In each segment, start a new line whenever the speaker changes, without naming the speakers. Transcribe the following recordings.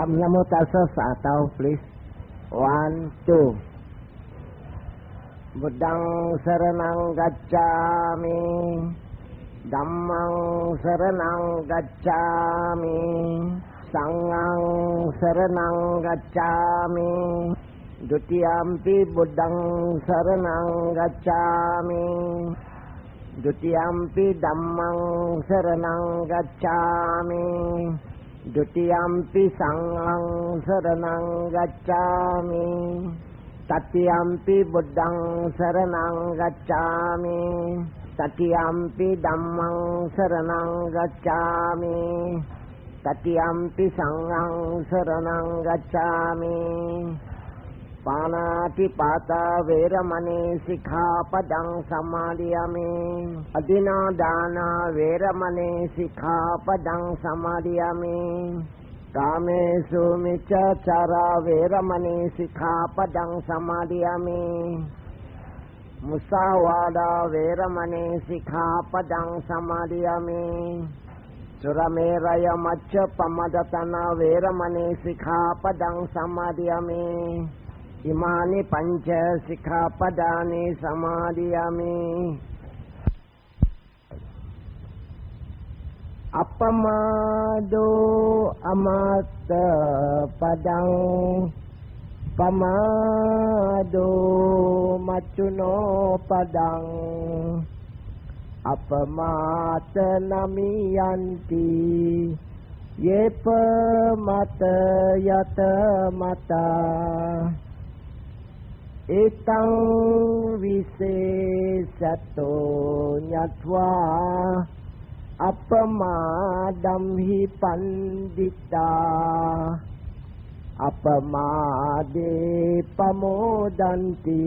念南無大師三兜，please。One, two. บุ ธัง สรณัง กัจฉามิ ธัมมัง สรณัง กัจฉามิ สังฆัง สรณัง กัจฉามิ ดุติยัมปิ บุทธัง สรณัง กัจฉามิ ดุติยัมปิ ธัมมัง สรณัง กัจฉามิ ดุติยัมปิ สังฆัง สรณัง กัจฉามิ ตติยัมปิ บุทธัง สรณัง กัจฉามิ ตติยัมปิ ธัมมัง สรณัง กัจฉามิ ตติยัมปิ สังฆัง สรณัง กัจฉามิ ปาณาติปาตา เวรมณี สิกขาปะดัง สมาทิยามิ อทินนาทานา เวรมณี สิกขาปะดัง สมาทิยามิ กาเมสุมิจฉาจารา เวรมณี สิกขาปะดัง สมาทิยามิ มุสาวาทา เวรมณี สิกขาปะดัง สมาทิยามิ สุรเมรยมัชฌปมทัฏฐานา เวรมณี สิกขาปะดัง สมาทิยามิ อิมานิ ปัญจ สิกขาปะดานิ สมาทิยามิ อัปปมาโด อมาตปะดัง ปมาโด มัจจุโนปะดัง อัปปมาตนามิยันติ เยปมาตยตมาตา เอตังวิเศษโตญัตวา อัปปมาดัมหิปันดิตา อัปปมาเดปโมดันติ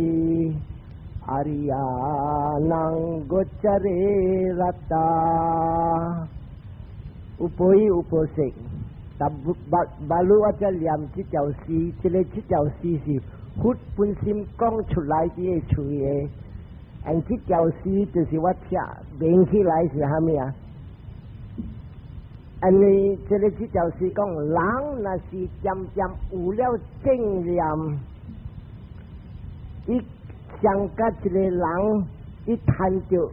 อริยานังโกจเรรตา 有婆有婆说，但捌捌我才念這條詩，這个這條詩是佛本身講出來的喙的，and 這條詩就是我聽明起來是蝦米啊？因為這个這條詩講，人若是漸漸有了正念，伊上甲一個人，伊趁著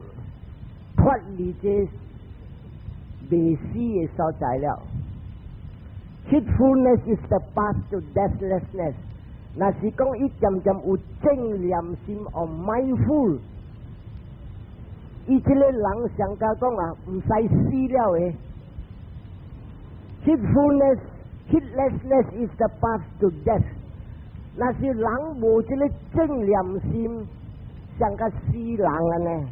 脫離這未死的所在了。Heedfulness is the path to deathlessness。若是講伊漸漸有正念心，or mindful，伊這個人上甲講啊，毋使死了的。Heedfulness, heedlessness is the path to death。若是人無這個正念心，像個死人按呢。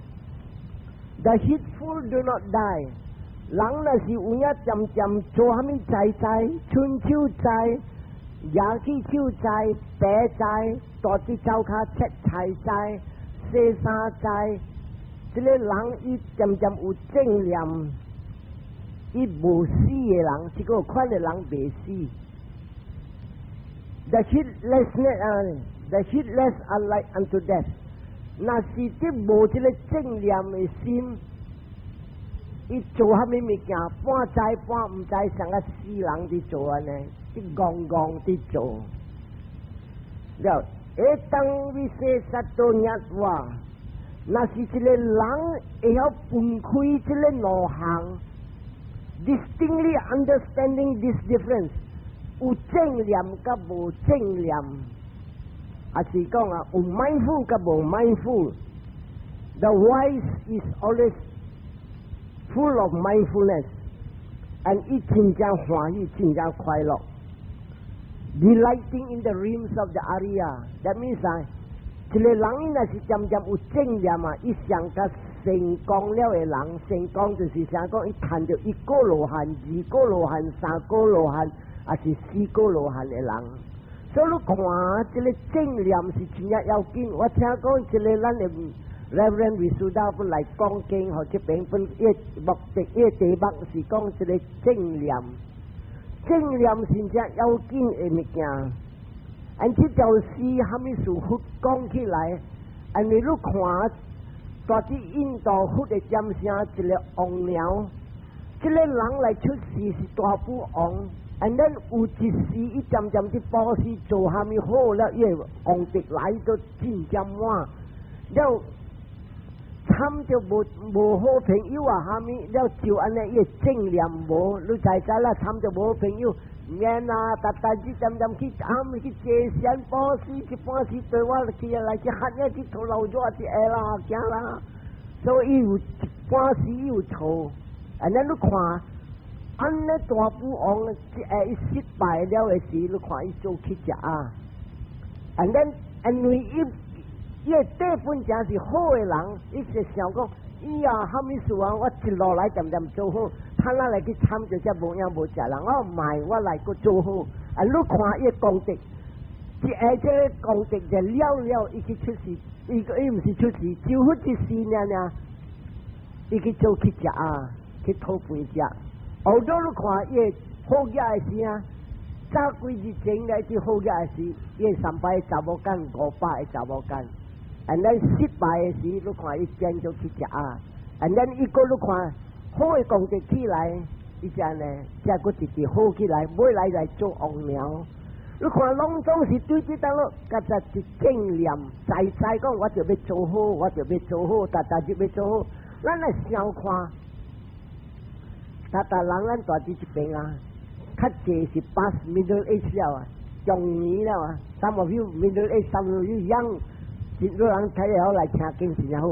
The heedful do not die。人若是有影漸漸做蝦米知知，伸手知，舉起手知，白知，大隻灶跤切菜知，洗衫知，這個人伊漸漸有正念，伊無死的人，這個款的人袂死。The heedlessness 啊，the heedless are like unto death。若是佇無這個正念的心，伊做蝦米物件，半知半毋知，像個死人佇做按呢，佇戇戇佇做。了，會當วิเศษ多ญ話，若是一個人會曉分開這個兩項，distinctly understanding this difference，有正念佮無正念，還是講啊，有 mindful 佮無 mindful。The wise is always full of mindfulness，and 伊真正歡喜，真正快樂。Delighting in the realms of the Arya，that means 啊，一個人若是漸漸有正念啊，伊上較成功了的人，成功就是啥講，伊趁著一果羅漢、二果羅漢、三果羅漢，抑是四果羅漢的人。所以你看，這个正念是真正要緊。我聽講，這个咱的 Reverend Visuddha 本來講經，予這邊本伊目的，伊題目是講這个正念。正念是真正要緊的物件。按這條詩蝦米事佛講起來，因為你看，蹛佇印度佛的掌聲一個王鳥，這个人來出世是大富王， And then 有一時伊漸漸佇布施做蝦米好了，伊個功德來到真正滿了。參著無無好朋友啊，蝦米了就按呢，伊個正念無，你知知啦？參著無好朋友，免啊，逐逐日漸漸去暗去借錢布施，一半時對我去來去喝呢，去吐老熱一下啦，驚啦。所以有一半時有錯，按呢你看，按呢大富翁一下伊失敗了的時，你看伊做乞食啊，and then 因為伊。伊個底本正是好的人，伊是想講，伊啊，蝦米事啊？我一路來漸漸做好，他哪來去參著這無影無食人，我賣我來閣做好。啊，你看伊個功德，一下這個功德就了了，伊去出世，伊伊毋是出世，就好一世爾爾，伊去做乞食啊，去討飯食。後頭你看伊好額的時啊，早幾日前來去好額的時，伊三百查某囝，500個查某囝。And then 失敗的時，你看伊變做乞食啊！And then 伊閣你看好的功德起來，伊才呢，才閣直直好起來，尾來來做王鳥。你看攏總是對這當咯，較才一正念，在在講我就欲做好，我就欲做好，逐逐日欲做好。咱來想看，逐逐人咱住佇這邊啊，較濟是 past middle age 了啊，中年了啊，some of you middle age，some of you young。真多人睇好來聽經真好。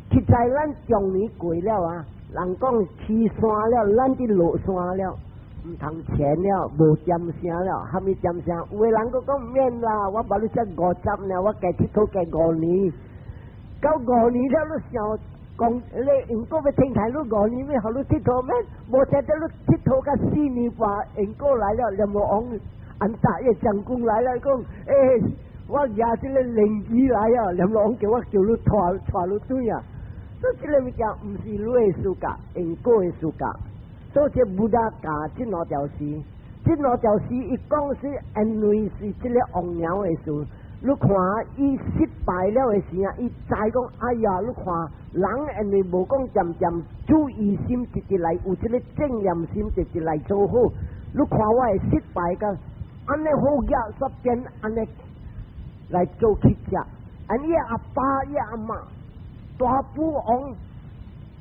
實在咱中年過了啊，人講起山了，咱佇落山了，毋通錢了，無點聲了，蝦米點聲？有的人閣講免啦，我捌你才50呢，我加𨑨迌加五年，到五年了你想講你因果欲停台，你五年欲予你𨑨迌免？無聽得你𨑨迌甲4年半，因果來了，閻羅王安達個將軍來了，講欸，我舉這個靈機來啊，閻羅王叫我叫你帶帶你轉啊。所以這個物件毋是你的事格，因果的事格。所以這 Buddha 教這兩條事，這兩條事伊講是因為是這個王鳥的事。你看伊失敗了的時啊，伊知講哎呀，你看人因為無講漸漸注意心直直來有這個正念心直直來做好。你看我會失敗個，按呢好額煞變按呢來做乞食，按伊阿爸伊阿媽大富翁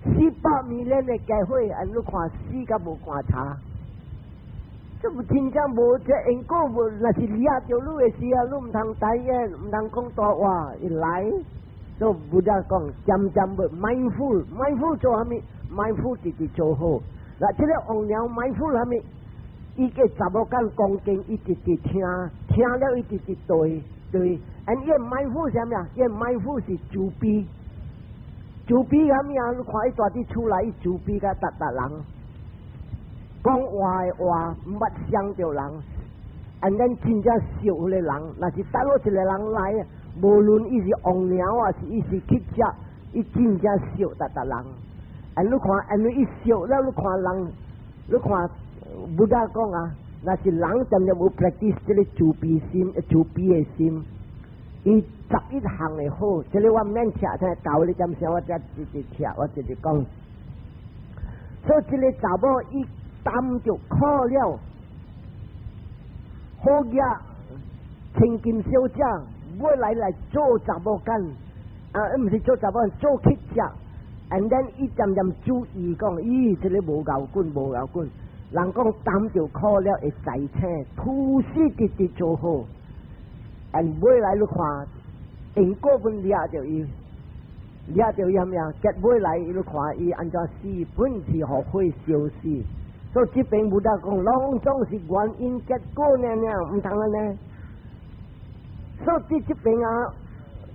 400 million 的家伙，按你看死甲無棺柴。這無真正無這因果無，若是掠著你的時啊，你毋通答應，毋通講大話，伊來，所以 Buddha 講，漸漸欲 mindful，mindful 做蝦米？mindful 直直做好。嗱，這個王鳥 mindful 蝦米？伊個查某囝講經，伊直直聽，聽了伊直直對對。And 伊 mindful 啥物啊？伊 mindful 是慈悲，慈悲蝦米啊？你看伊蹛佇厝內，伊慈悲佮逐逐人。講話的話毋捌傷著人，and then 真正惜彼個人，若是佗落一個人來，無論伊是王鳥啊，是伊是乞食，伊真正惜逐逐人。And 你看，因為伊惜了，你看人，你看 Buddha 講啊，若是人真正有 practice 這個慈悲心、慈悲的心，伊11項的好，這個我免聽聽教你點聲，我才直直聽，我直直講。所以這個查某伊擔著苦了，好額千金小姐，尾來來做查某囝，啊，毋是做查某，做乞食。And then 伊漸漸注意講，咦，這個無夠緊，無夠緊。人講擔著苦了會在請，吐死直直做好。And 尾來你看，因果本掠著伊，掠著伊蝦米啊？結尾來伊你看伊按怎死，本是予火燒死。所以這邊 Buddha 講，攏總是原因結果爾爾，毋通按呢。所以這邊啊，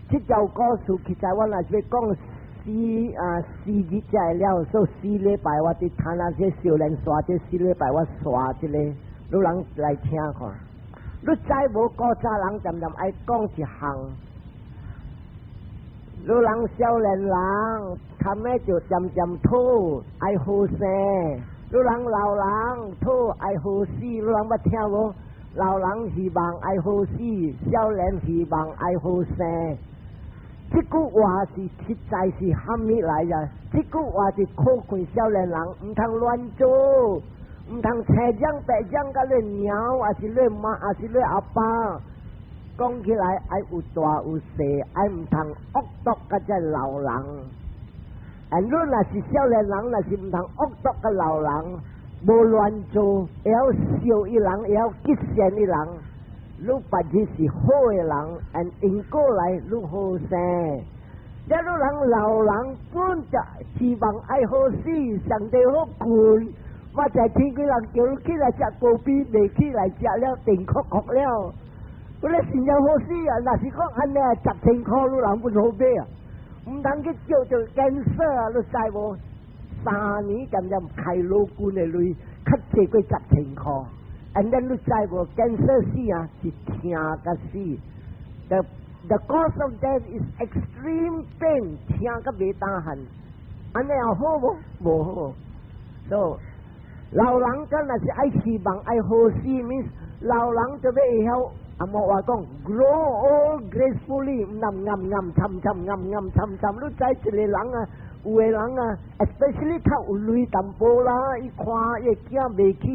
這條故事其實我若是欲講四啊4日才會了，所以4禮拜我佇攤那這少年煞這四禮拜我煞這個，你人來聽看。你知無古早人漸漸愛講一項，你人少年人，較尾就漸漸討愛好生。你人老人討愛好死，你人捌聽無？老人希望愛好死，少年希望愛好生。這句話是實在是蝦米來呀？這句話是苦勸少年人毋通亂做，毋通青醬白醬佮你娘，抑是你媽，抑是你阿爸。講起來愛有大有細，愛毋通惡毒佮這老人。啊，你若是少年人，若是毋通惡毒佮老人，無亂做，會曉笑伊人，會曉吉善伊人。你別日是好的人，按因果來你好生。這你人老人本就希望愛好死，上帝好睏。我在天幾人叫你起來食咖啡，袂起來食了，電殼殼了。我咧真正好死啊！若是講按呢10千箍，你人本好買啊！毋通去叫做 cancer 啊！你知無？3年漸漸開腦筋的鐳，較濟過十千箍。And then 你知無？cancer 死啊，是疼甲死。The cause of death is extreme pain，疼甲袂當喊。按呢樣好無？無好。So 老人家若是愛希望愛好死，means 老人就欲會曉。紅毛話講，grow old gracefully，毋通暗暗沉沉暗暗沉沉。你知一個人啊，有的人啊，especially 較有鐳淡薄啦，伊看伊囝袂起，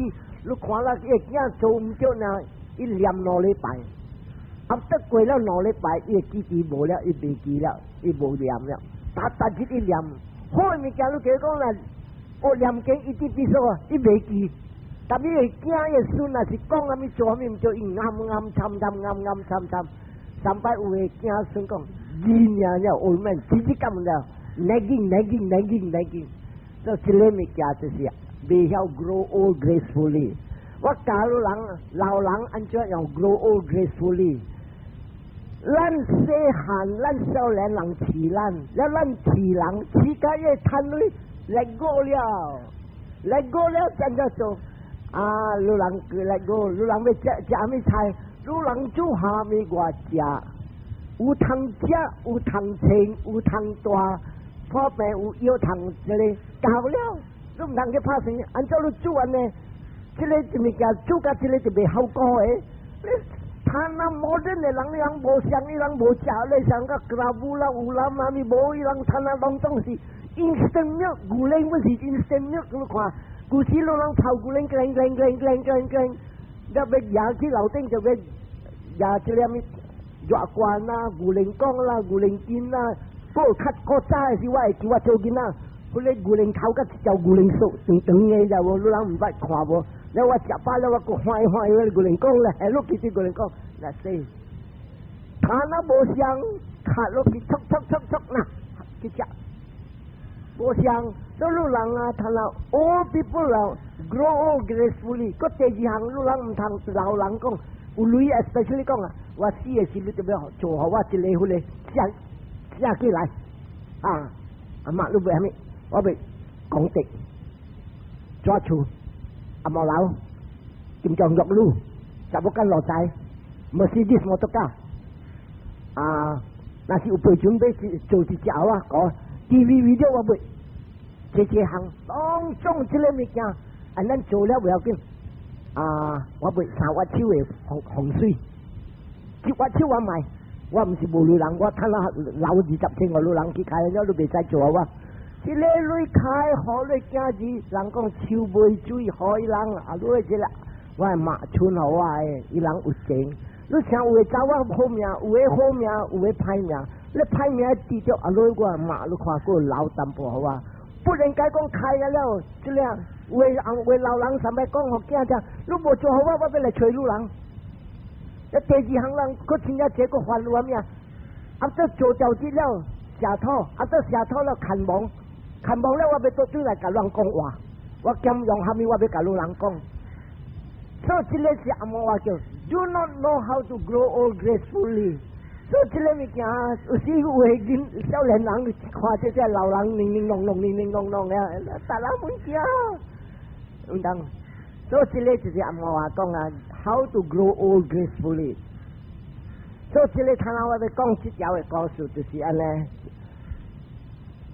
你看啦，伊囝做毋著呢，伊念兩禮拜，啊，得過了兩禮拜，伊會記憶無了，伊袂記了，伊無念了，逐逐日伊念，好的物件你加講啦，我念經一直必須啊，伊袂記。但伊的囝伊孫若是講啥物做啥物毋對，伊暗暗沉沉暗暗沉沉。三擺有的囝孫講，你娘了，我們直直咁了，nagging nagging nagging nagging，所以這個物件就是袂曉 grow old gracefully。我教你人老人按怎樣 grow old gracefully。咱細漢，咱少年人飼咱，了咱飼人飼甲伊趁鐳 let go 了，let go 了，怎樣做？啊，你人 let go，你人欲食食啥物菜？你人煮蝦米我食，有通食，有通穿，有通帶，破病有藥通這个夠了。你毋通去拍算，按怎你煮按呢？這个物件煮甲這个就袂好過的。你攤那摩登的人，伊人無想，伊人無食，你想個 kerabu 啦、有啦媽咪無，伊人攤那攏總是 instant milk，牛奶不是 instant milk，你看，舊時老人泡牛奶，叮叮叮叮叮叮，了欲舉去樓頂就欲舉這個物熱罐啦、牛奶缸啦、牛奶巾啦，閣較古早的時，我會記我做囡仔，彼个牛奶頭佮一條牛奶索長長的，知無？你人毋捌看無？了我食飽了，我閣歡歡彼個牛奶缸咧，落去這牛奶缸，來洗。攤啊無相，卡落去，戳戳戳戳，吶，去食。無相，所以你人啊，攤啊，old people 啊，grow old gracefully。閣第二項，你人毋通老人講，有鐳 especially 講啊，我死的時你就欲做予我一个彼个寫寫起來啊！阿媽你欲啥物？我欲功德，紙厝，紅毛樓，金裝玉女，查某囝路仔，Mercedes 摩托車，啊，若是有賠錢欲做一隻鰲仔，講 TV video 我欲，這這項攏總這个物件，啊，咱做了袂要緊，啊，我欲三月手的風風水，一月手我賣，我毋是無鐳人，我趁了老20千五鐳人去開了，你袂使做我。這个鐳開予你囝兒，人講樹袂水予伊人，啊，你這个我的媽剩予我的，伊人有錢。你像有的查某好命，有的好命，有的歹命。你歹命拄著啊，你我媽你看過老淡薄予我。不能該講開了了，這個有的人有的老人上欲講予囝聽，你無做予我，我欲來揣女人。啊，第二項人閣真正這個煩惱物啊？啊，這做掉這了，下土，啊，這下土了牽亡，牽亡了，我欲倒轉來共人講話，我兼用蝦米，我欲共女人講。所以這个是紅毛話叫 Do not know how to grow old gracefully。所以這个物件，有時有的囡少年人看這這老人零零瑯瑯、零零瑯瑯的，逐人物件，毋通。所以這个就是紅毛話講啊，How to grow old gracefully。所以這个頭先我欲講這條的故事就是按呢。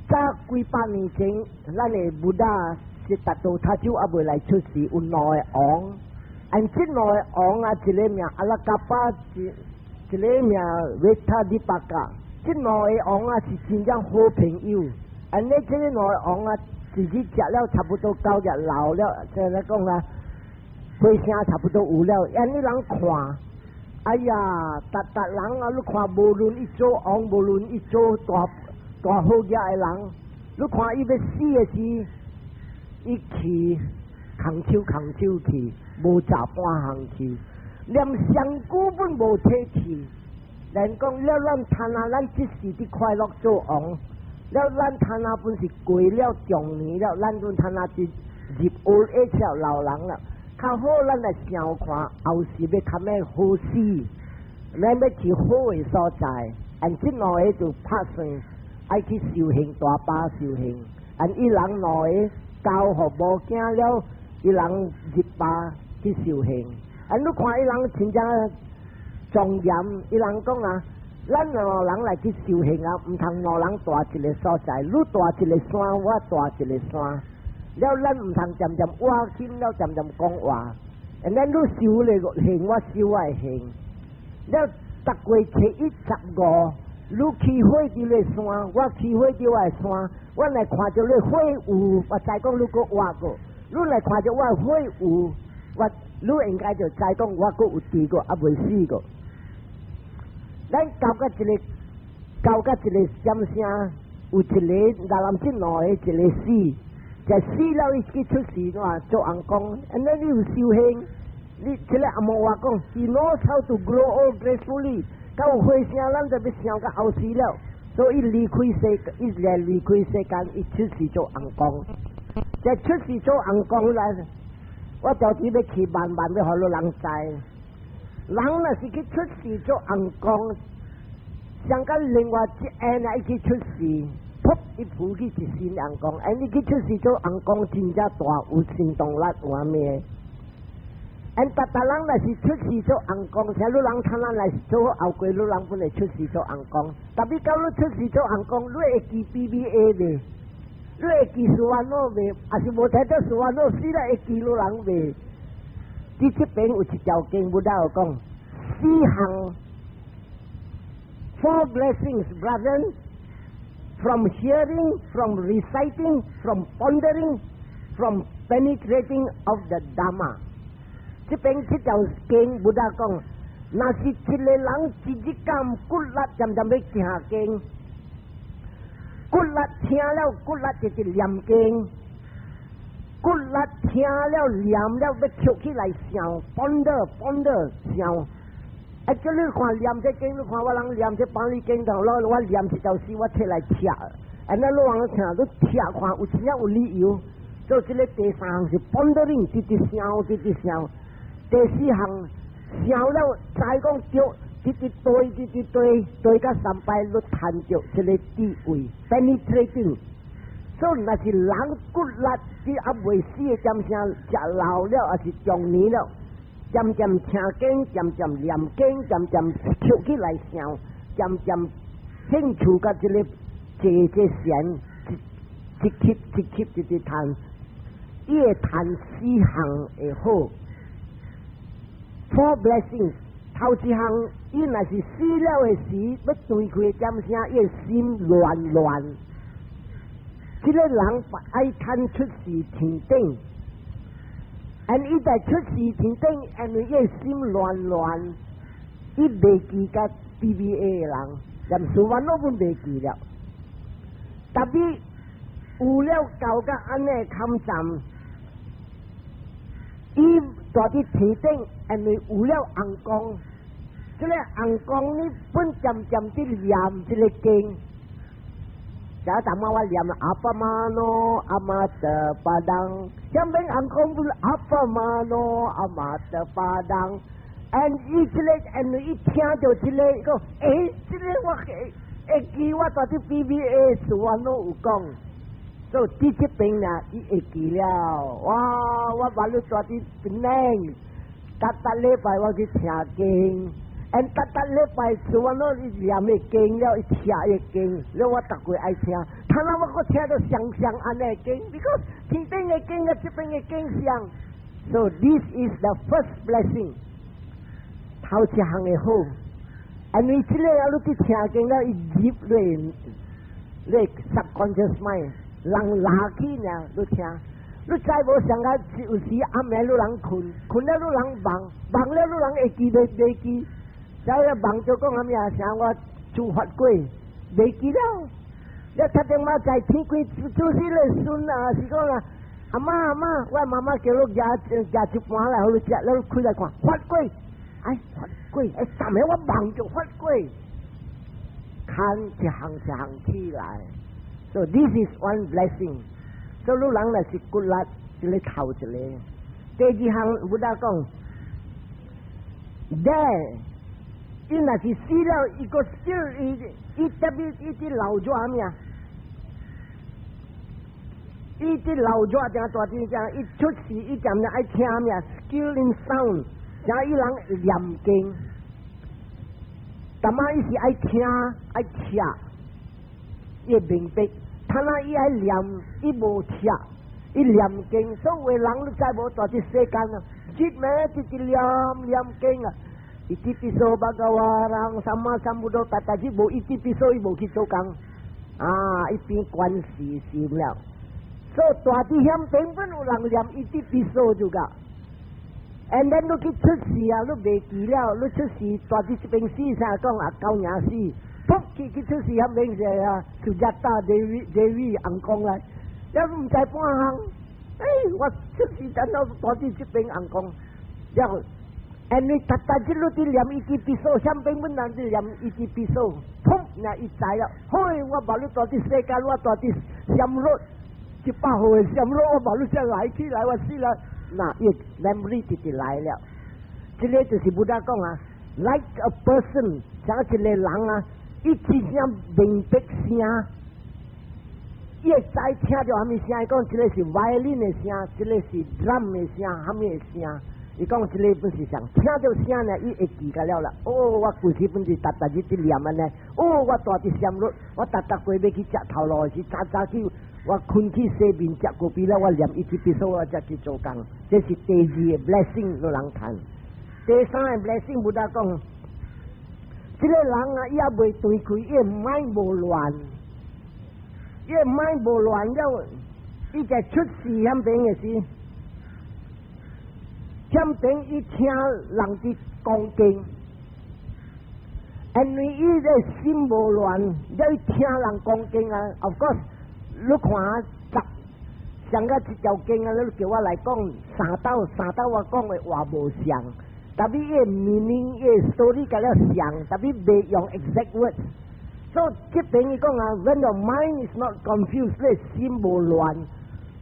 早幾百年前，咱的 Buddha 悉達多他就猶未來出世，有兩个王。按這兩个王啊，一个名阿拉嘎巴，一一个名維塔迪巴嘎。這兩个王啊是真正好朋友。按呢，這个兩个王啊，自己食了差不多九日老了，即係講啊，歲聲差不多有了，按呢人看，哎呀，逐逐人啊，你看無論伊做王，無論伊做大大好額的人，你看伊欲死的時，伊去空手空手去，無食半項去，連香菇本無提去。人講了，咱貪啊，咱這時佇快樂做王，了咱貪啊本是過了中年了，咱本貪啊是入 old age 了老人了。較好咱來想看後世欲較欲好死，咱欲去好的所在，按這兩个就拍算愛去修行大巴修行，按伊人兩个交予某囝了，伊人入巴去修行。按你看伊人真正莊嚴，伊人講啊，咱兩个人來去修行啊，毋通兩人蹛一个所在，你蹛一个山，我蹛一个山。了，咱毋通漸漸挖心了，漸漸講話。咱你修你个行，我修我的行。了，逐月初一十五，你起火佇你山，我起火佇我的山。我若看著你火有，我知講你閣活過。你若看著我火有，我你應該就知講我閣有佇過，猶未死過。咱到甲一个，到甲一個閃聲，有一个六男一兩个，一个死。就死了，伊去出世怎做尪公？按呢你有修行，你這个阿摩話講，He knows how to grow old gracefully。到有歲聲，咱就欲想到後世了。所以離開世，伊來離開世間，伊出世做尪公。這出世做尪公來，我就是欲去慢慢欲予你人知。人若是去出世做尪公，像佮另外一下來去出世。噗！伊浮起一身尪公，哎，你去出世做尪公，真正大有行動力，有咩？按逐逐人若是出世做尪公，像你人看咱來做後過，你人本來出世做尪公，特別到你出世做尪公，你會記 BBA 未？你會記蘇萬諾未？抑是無睇到蘇萬諾死了會記你人未？佇這邊有一條經，Buddha 有講四項，four blessings, brethren. From hearing, from reciting, from pondering, from penetrating of the Dhamma。這邊這條經，Buddha 講，若是一個人一日間骨力漸漸欲聽經，骨力聽了骨力就是念經，骨力聽了念了欲抾起來想，ponder ponder 想。啊！叫你看念這經，你看我人念這巴利經頭，我我念一條詩，我摕來聽。啊，那你往聽，你聽看有真正有理由。做這個第三項是 pondering，直直想，直直想。第四項想了，知講對，直直對，直直對，對到三擺，你趁著這个智慧，penetrating。所以若是人骨力，佇猶未死的點聲，食老了，抑是中年了。漸漸聽經，漸漸念經，漸漸抾起來想，漸漸興趣佮這个坐這禪，一級一級一直趁，伊會趁四項會好。Four blessings，頭一項，伊若是死了的時，欲斷氣點聲，伊的心亂亂。這个人愛趁出世天頂。and 伊在出世天頂，因為伊的心亂亂，伊袂記佮 BBA 的人，連蘇萬都本袂記了。特別有了到佮按呢坎站，伊蹛佇天頂，因為有了尪公，這个尪公呢本漸漸佇念這个經。這淡仔我念appamāno amatapaдаṃ，下面尪公不是 appamāno amatapaдаṃ，and 伊這个，and 伊聽著這个，講，欸，這个我會會記，我蹛佇 BBA 時我攏有講，所以佇這邊呢，伊會記了。哇，我捌你蹛佇檳城，逐逐禮拜我去聽經。and 逐逐禮拜時我攏念的經了，伊聽的經，了我逐月愛聽。他那我閣聽著雙雙按呢經，你講天頂的經佮這邊的經相。So this is the first blessing。頭一項的好，因為這个啊，你去聽經了，伊入你你 subconscious mind。人拉起呢，你聽，你知無上個有時暗暝你人睏，睏了你人夢，夢了你人會記袂袂記？所以夢就講啥物啊？像我做法過，袂記了。你踢電話在天鬼就是咧孫啊，是講啊，阿媽阿媽，我媽媽叫你夾夾一盤來，予你食，你開來看，發過，哎，發過，哎，昨暝我夢就發過，看一項一項起來。So this is one blessing。所以你人若是骨力，這個頭一個。第二項，Buddha 講，there，伊若是死了，伊個 still 伊伊特別伊佇老咗啥物啊？伊佇老咗正大陣正，伊出世伊踮咧愛聽啥物啊？Skill in sound，像伊人念經，但嘛伊是愛聽愛聽，伊會明白。他那伊愛念，伊無聽，伊念經，所有人你知無？蹛佇世間啊，日暝直直念念經啊，伊ติปิโสภะคะวะอะระหังสัมมาสัมพุทโธ，但是無伊ติปิโส伊無去做工，啊，伊變關事心了。所以蹛佇險頂本有人念伊ติปิโส就個，and then 你去出世啊，你袂記了，你出世蹛佇這邊死啥講啊，狗娘死。噗去去出世遐免是啊，Sujata Devi Devi 尪公來，也毋知半項。哎，我出世等到蹛佇這邊尪公，了，and 你逐逐日你佇念伊ติปิโส，險邊本人佇念伊ติปิโส，噗，那伊知了。嘿，我無你蹛佇世間，我蹛佇暹羅100歲暹羅，我無你才來起來，我死了。那伊 memory 直直來了。這個就是 Buddha 講啊，like a person，像一個人啊。伊真正明白聲，伊會知聽著啥物聲。伊講這個是 violin 的聲，這個是 drum 的聲，啥物的聲。伊講這個本是啥？聽著聲呢，伊會記個了啦。哦，我舊時本是逐逐日佇念按呢。哦，我蹛佇暹羅，我逐逐過欲去食頭路時，早早去，我睏去洗面食咖啡了，我念伊ติปิโส，我才去做工。這是第二個 blessing，予人趁。第三個 blessing，Buddha 講。這個人啊，伊猶未斷開，伊 mind 無亂，伊 mind 無亂了，伊在出世遐邊的時，遐邊伊聽人佇講經，因為伊個心無亂，伊聽人講經啊。Of course，你看十上個一條經啊，你叫我來講三道三道，我講的話無像。特別伊個 meaning 伊個 story 甲了像，特別袂用 exact words。所以這邊伊講啊，when your mind is not confused，你心無亂，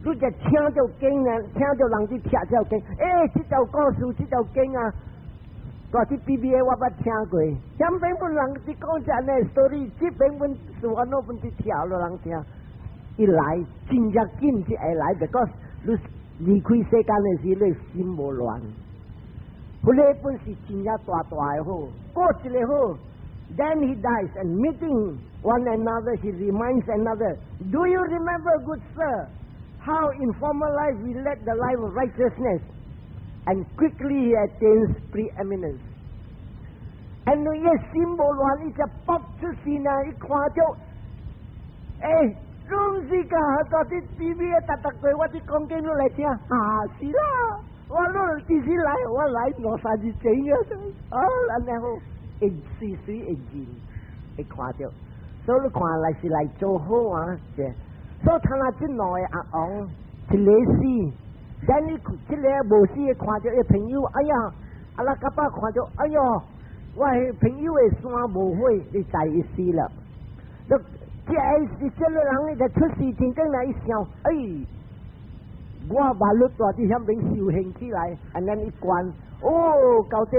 你就聽著經啊，聽著人佇聽這經，欸，這條故事，這條經啊，蹛佇 PBA 我捌聽過，遐邊本人佇講這按呢 story，這邊本是我儂本佇聽落人聽，伊來真正緊就會來，because 你離開世間的時，你心無亂。彼個本是真正大大的好，過一個好。Then he dies and meeting one another, he reminds another, "Do you remember, good sir, how in former life we led the life of righteousness?" And quickly he attains preeminence. And 伊心無亂，伊就爆出世呢，伊看著，欸，攏是噶，蹛佇 TV 逐逐過，我佇講經你來聽，啊，是啦。我攏幾時來？我來兩三日前啊！啊，按呢好，會隨隨會認，會看著。所以你看來是來做好啊！這，所以他那這兩個阿翁一個死，咱你這個無死的看著伊朋友，哎呀，阿拉甲爸看著，哎喲，我的朋友的山無火，你知伊死了。你這個是這個人，伊就出事前陣來一想，哎。我把你蹛佇遐邊修行起來，按呢一關，哦，到底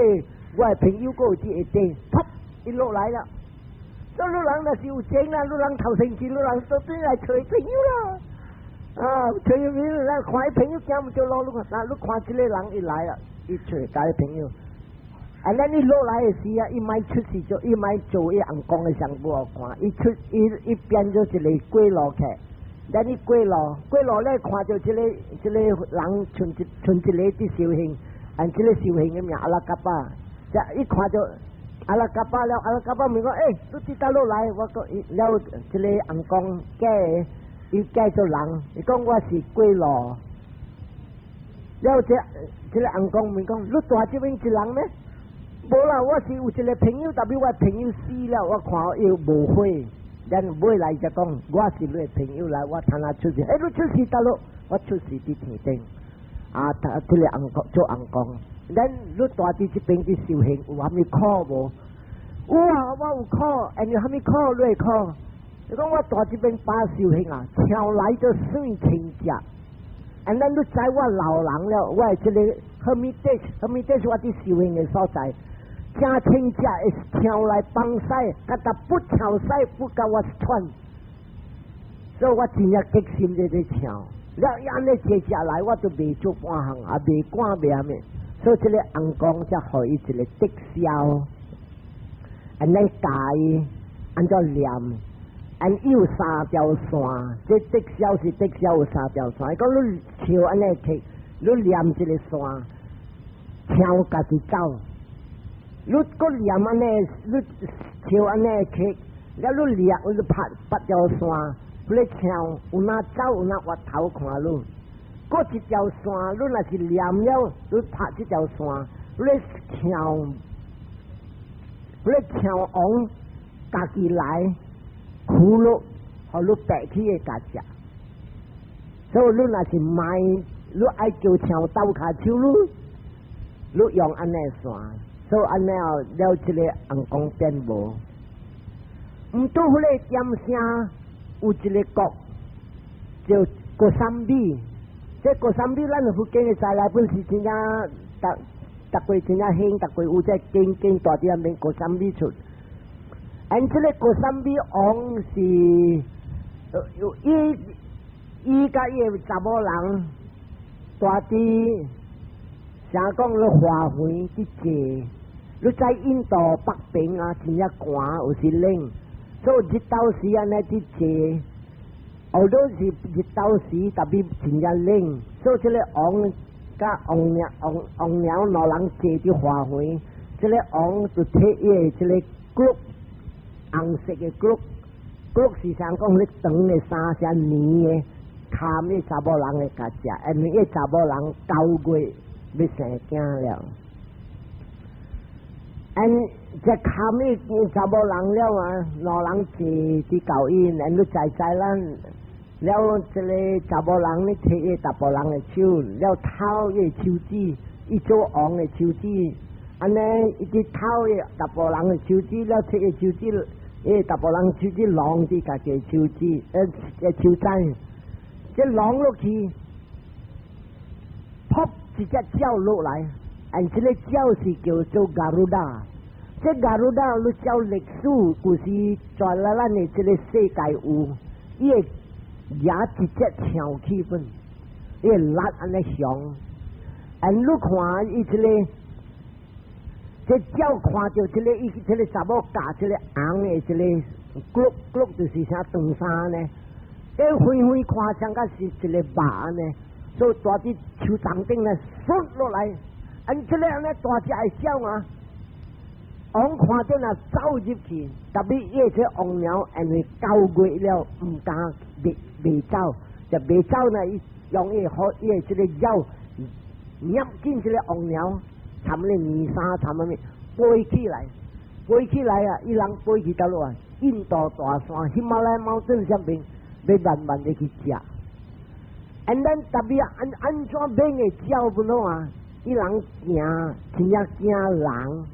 我的朋友閣有這個地，噗，伊落來了。所以你人若是有錢啊，你人頭先去，你人都轉來揣朋友啦。啊，揣朋友，咱看伊朋友行毋著路，你看，那你看這個人伊來了，伊揣家朋友。啊，咱伊落來的時啊，伊莫出世做，伊莫做伊尪公的上無好看，伊出伊伊變做一個過路客。咱伊過路，過路咧看著這個這個人，賰一賰一個佇修行，按這個修行的名阿拉嘎巴，這一看著阿拉嘎巴了，阿拉嘎巴問講，欸，你佇佗落來？我講了，這個尪公假的，伊改做人，伊講我是過路。了這個翁公問講，你蹛這邊一人咩？無啦，我是有一個朋友，特別我朋友死了，我看伊無悔，咱尾來才講，我是你的朋友來，我趁下出世，欸，你出世佗落？我出世佇天頂。啊，他這個翁公做翁公，咱你蹛佇這邊佇修行有啥物苦無？有啊，我有苦，因為啥物苦你會苦？你講我蹛這邊把修行啊，跳來就算親戚。And then 你知我老人了，我的這個 hermitage，hermitage 我佇修行的所在，真親戚會跳來放屎，佮他不跳屎不共我喘，所以我真正激心在咧唱。了按呢坐下來，我都袂做半項，也袂趕袂啥物，所以這個翁公才予伊一個竹簫，按呢教伊按怎念。按有三條線，這竹簫是竹簫有三條線。伊講你唱按呢去，你念這個線，唱家己走。你閣念按呢，你唱按呢去，了你念，你拍八條線，你唱有哪走有哪越頭看你。閣一條線，你若是念了，你拍這條線，你唱，你唱王家己來。苦樂，予你白起的家食，所以你若是賣，你愛叫唱鬥跤手，你你用按呢線，所以按呢後了這個翁公變無。毋拄彼個點聲有一個國叫高三比，這高三比咱福建的在來本是真正逐逐過真正興，逐過有這間間大店面高三比出。And 這個高三比王是，伊伊佮伊的查某人，蹛佇啥講咧花園佇坐，你知印度北邊啊，真正寒有時冷，所以日頭時按呢佇坐，後都是日頭時特別真正冷，所以這個王佮王娘王王娘兩人坐佇花園，這個王就提伊的這個 cloak，紅色的 cloak，cloak 是啥講咧長的衫是黏的，冚彼查某人的家食，因為彼查某人9月欲生囝了。And 這冚彼查某人了啊，兩人坐佇舊院，and 你知知咱了，這個查某人咧提彼查埔人的手，了掏伊的手指，伊做王的手指，按呢伊直掏彼查埔人的手指，了提伊手指，伊查埔人手指挵佇家己手指，手指，這挵落去，噗一隻鳥落來，and 這個鳥是叫做 Garuda。這 Garuda 你照歷史故事，在咱的這個世界有，伊會也直接跳起本，伊會力按呢雄。And 你看伊這個，這鳥看著這個伊這個查某咬這個紅的這個 cloak cloak 就是啥長衫呢？這遠遠看像甲是一個肉呢，所以蹛佇樹叢頂呢，摔落來，按這個按呢大隻的鳥啊！王看著若走入去，特別伊這王鳥因為9月了，毋敢袂袂走，就袂走呢。伊用伊好伊的這個鳥捏緊這個王鳥，參咧泥沙參啥物飛起來，飛起來啊！伊人飛去佗落啊？印度大山喜馬拉雅 mountain 上邊，欲慢慢的去食。And then 特別按按怎猛的鳥不儂啊？伊人驚，真正驚人。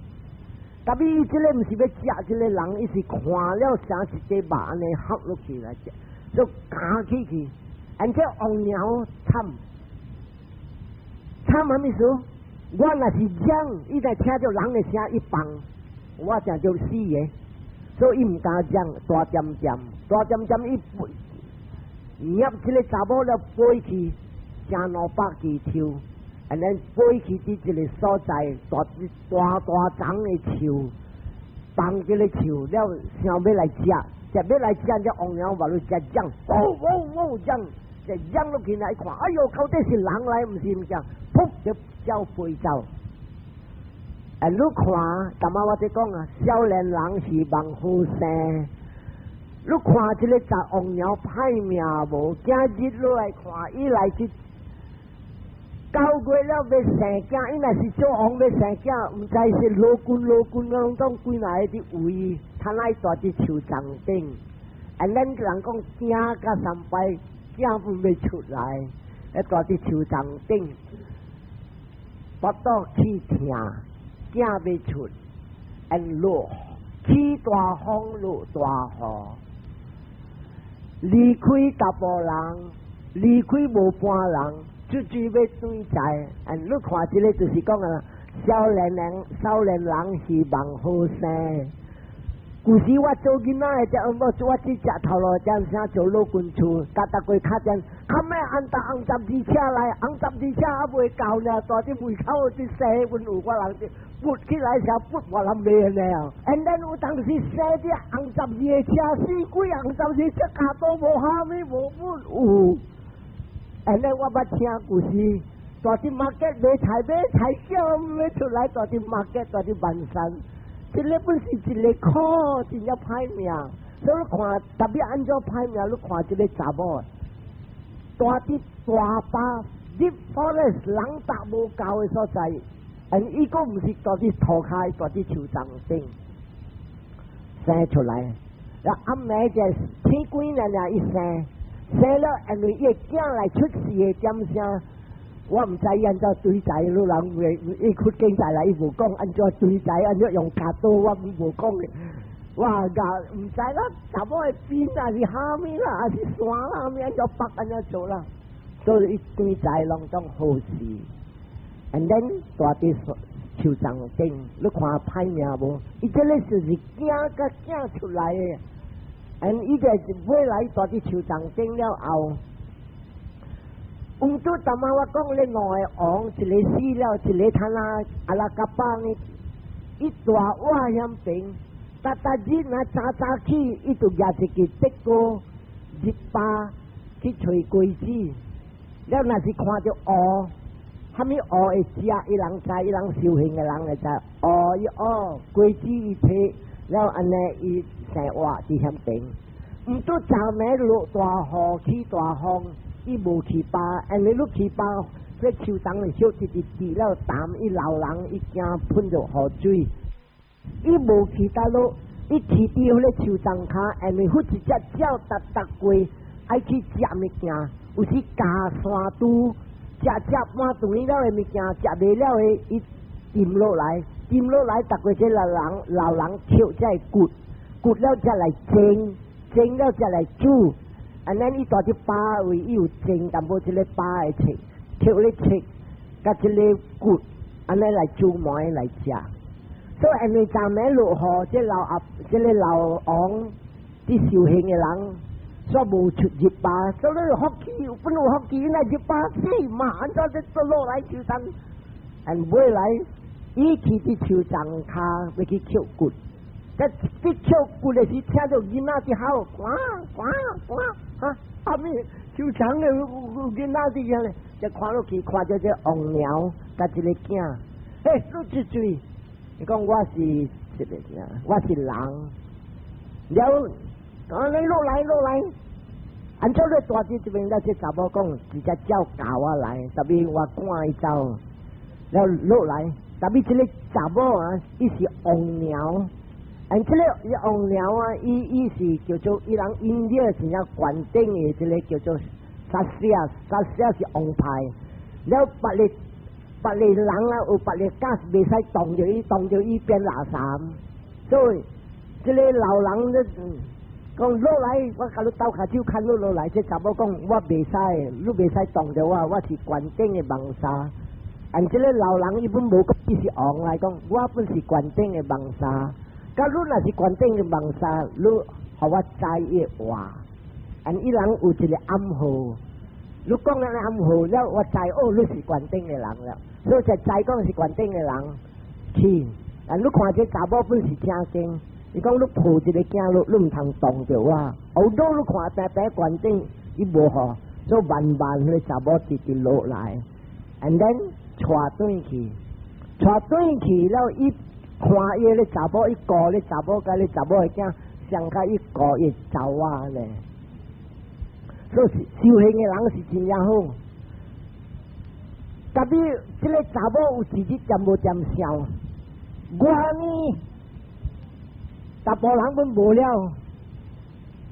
特別伊這個毋是欲食這個人，伊是看了像一隻肉按呢合落去來食，就咬起去。而且王鳥慘，慘啥物意思？我若是講，伊在聽著人的聲一放，我正就死的，所以伊毋敢講，大點點，大點點伊捏這個查某了飛去，成200支樹，and then 飛去佇這個所在，大大大叢的樹，放這個樹了，想欲來食，食欲來食，這王鳥話你食講，哦哦哦講，就講落去來一看，哎喲，到底是人來，毋是物件，噗就鳥飛走。哎，你看，淡仔我咧講啊，少年人是望好生，你看這个查王鳥歹命無？今日落來看，伊來去9月了欲生囝，伊若是做王欲生囝，毋知是羅君羅君攏總幾若个佇圍，他來蹛佇樹叢頂。啊，咱人講驚甲三擺，囝毋欲出來，咧蹛佇樹叢頂，腹肚起疼，囝欲出，and 落起大風落大雨。離開查埔人，離開無伴人，出去欲轉財。啊，你看這个就是講啊，少年人，少年人希望好生。舊時我做囡仔的時陣，我只食頭路，點聲做老君厝，逐逐過較點，較尾按搭紅十字車來，紅十字車猶未到呢，蹛佇門口佇西阮有我人撥起來時，撥我人袂呢。And then 有當時生啲紅十字的車，死鬼紅十字車卡都無蝦米無本有。And then 我捌聽故事，蹛佇 market 買菜買菜叫欲出來，蹛佇 market 蹛佇萬山。這个本是一个苦，真正歹命。所以你看，特別按怎歹命，你看這个查某，蹛佇大壩 deep forest 人踏無夠的所在，and 伊閣毋是蹛佇塗跤，蹛佇樹叢頂生出來。啊，暗暝就天光了了，伊生生了，因為伊的囝來出世的點聲。我毋知伊按怎追財，你人會伊去經濟來，伊無講按怎追財，按怎用鉸刀，我無講的。我甲毋知啦，查某的邊啊是蝦米啦，還是山啦，蝦米按怎北按怎做啦，所以伊追財攏總好事。And then 蹛佇樹叢頂，你看歹命無？伊這个就是囝佮囝出來的。And 伊個尾來蹛佇樹叢頂了後。毋拄淡仔我講咧兩个王，一个死了，一个趁啊阿拉甲巴呢，伊蹛活遐邊，逐逐日若早早起，伊就舉一支竹篙入壩去揣雞子。了若是看著烏，啥物烏會食，伊人知，伊人修行的人會知，烏伊烏雞子伊提，了按呢伊生活佇遐邊。毋拄昨暝落大雨，起大風。伊無去壩，因為你去壩，這樹叢的葉直直滴了澹，伊老人伊驚噴著雨水。伊無去佗落，伊去佇彼个樹叢跤，因為彼一隻鳥逐逐過愛去食物件，有時咬山豬，食食半頓了的物件，食袂了的，伊沉落來，沉落來，逐過這老人老人抾這个骨，骨了才來蒸，蒸了才來煮。按呢伊蹛佇壩位，伊有蒸淡薄這个壩的切，抾咧切，佮這个骨，按呢來煮糜來食。所以因為昨暝落雨，這老阿，這个老王佇修行的人，煞無出入壩，所以福氣本有福氣，那入壩死嘛，按怎這做落來樹叢，and 尾來伊去佇樹叢跤欲去抾骨。這佇抾骨的時，聽著囡仔佇吼，呱呱呱，哈，啥物樹叢的有囡仔佇遐咧，就看落去，看著這王鳥佮一個囝，嘿，你這水，伊講我是這个啥？我是人。了，講你落來落來，按怎你蹛佇這邊了？這查某講，一隻鳥咬我來，特別我趕伊走，了落來，特別這个查某啊，伊是王鳥。and 這个王鳥啊，伊是叫做伊人印度真正懸頂的這个叫做薩西亞，薩西亞是王牌。了別个別个人啊，有別个家袂使動著伊，動著伊變垃圾。所以這个老人咧講落來，我共你鬥跤手牽你落來。這查某講我袂使，你袂使動著我，我是懸頂的網紗。and 這个老人伊本無講伊是王來講，我本是懸頂的網紗。佮你若是懸頂的網紗，你予我知伊的話，and 伊人有一个暗號，你講那個暗號了，我知哦，你是懸頂的人了，所以就知講是懸頂的人去。啊，你看這查某本是正經，伊講你抱一個囝，你你毋通動著我。後頭你看白白懸頂，伊無予，所以慢慢彼个查某直直落來，and then 帶轉去，帶轉去了伊。看伊咧查某，伊顧咧查某，佮咧查某的囝，上較伊顧伊查某咧。所以修行的人是真正好。特別這个查某有一日恬無恬想，我呢，查埔人阮無了，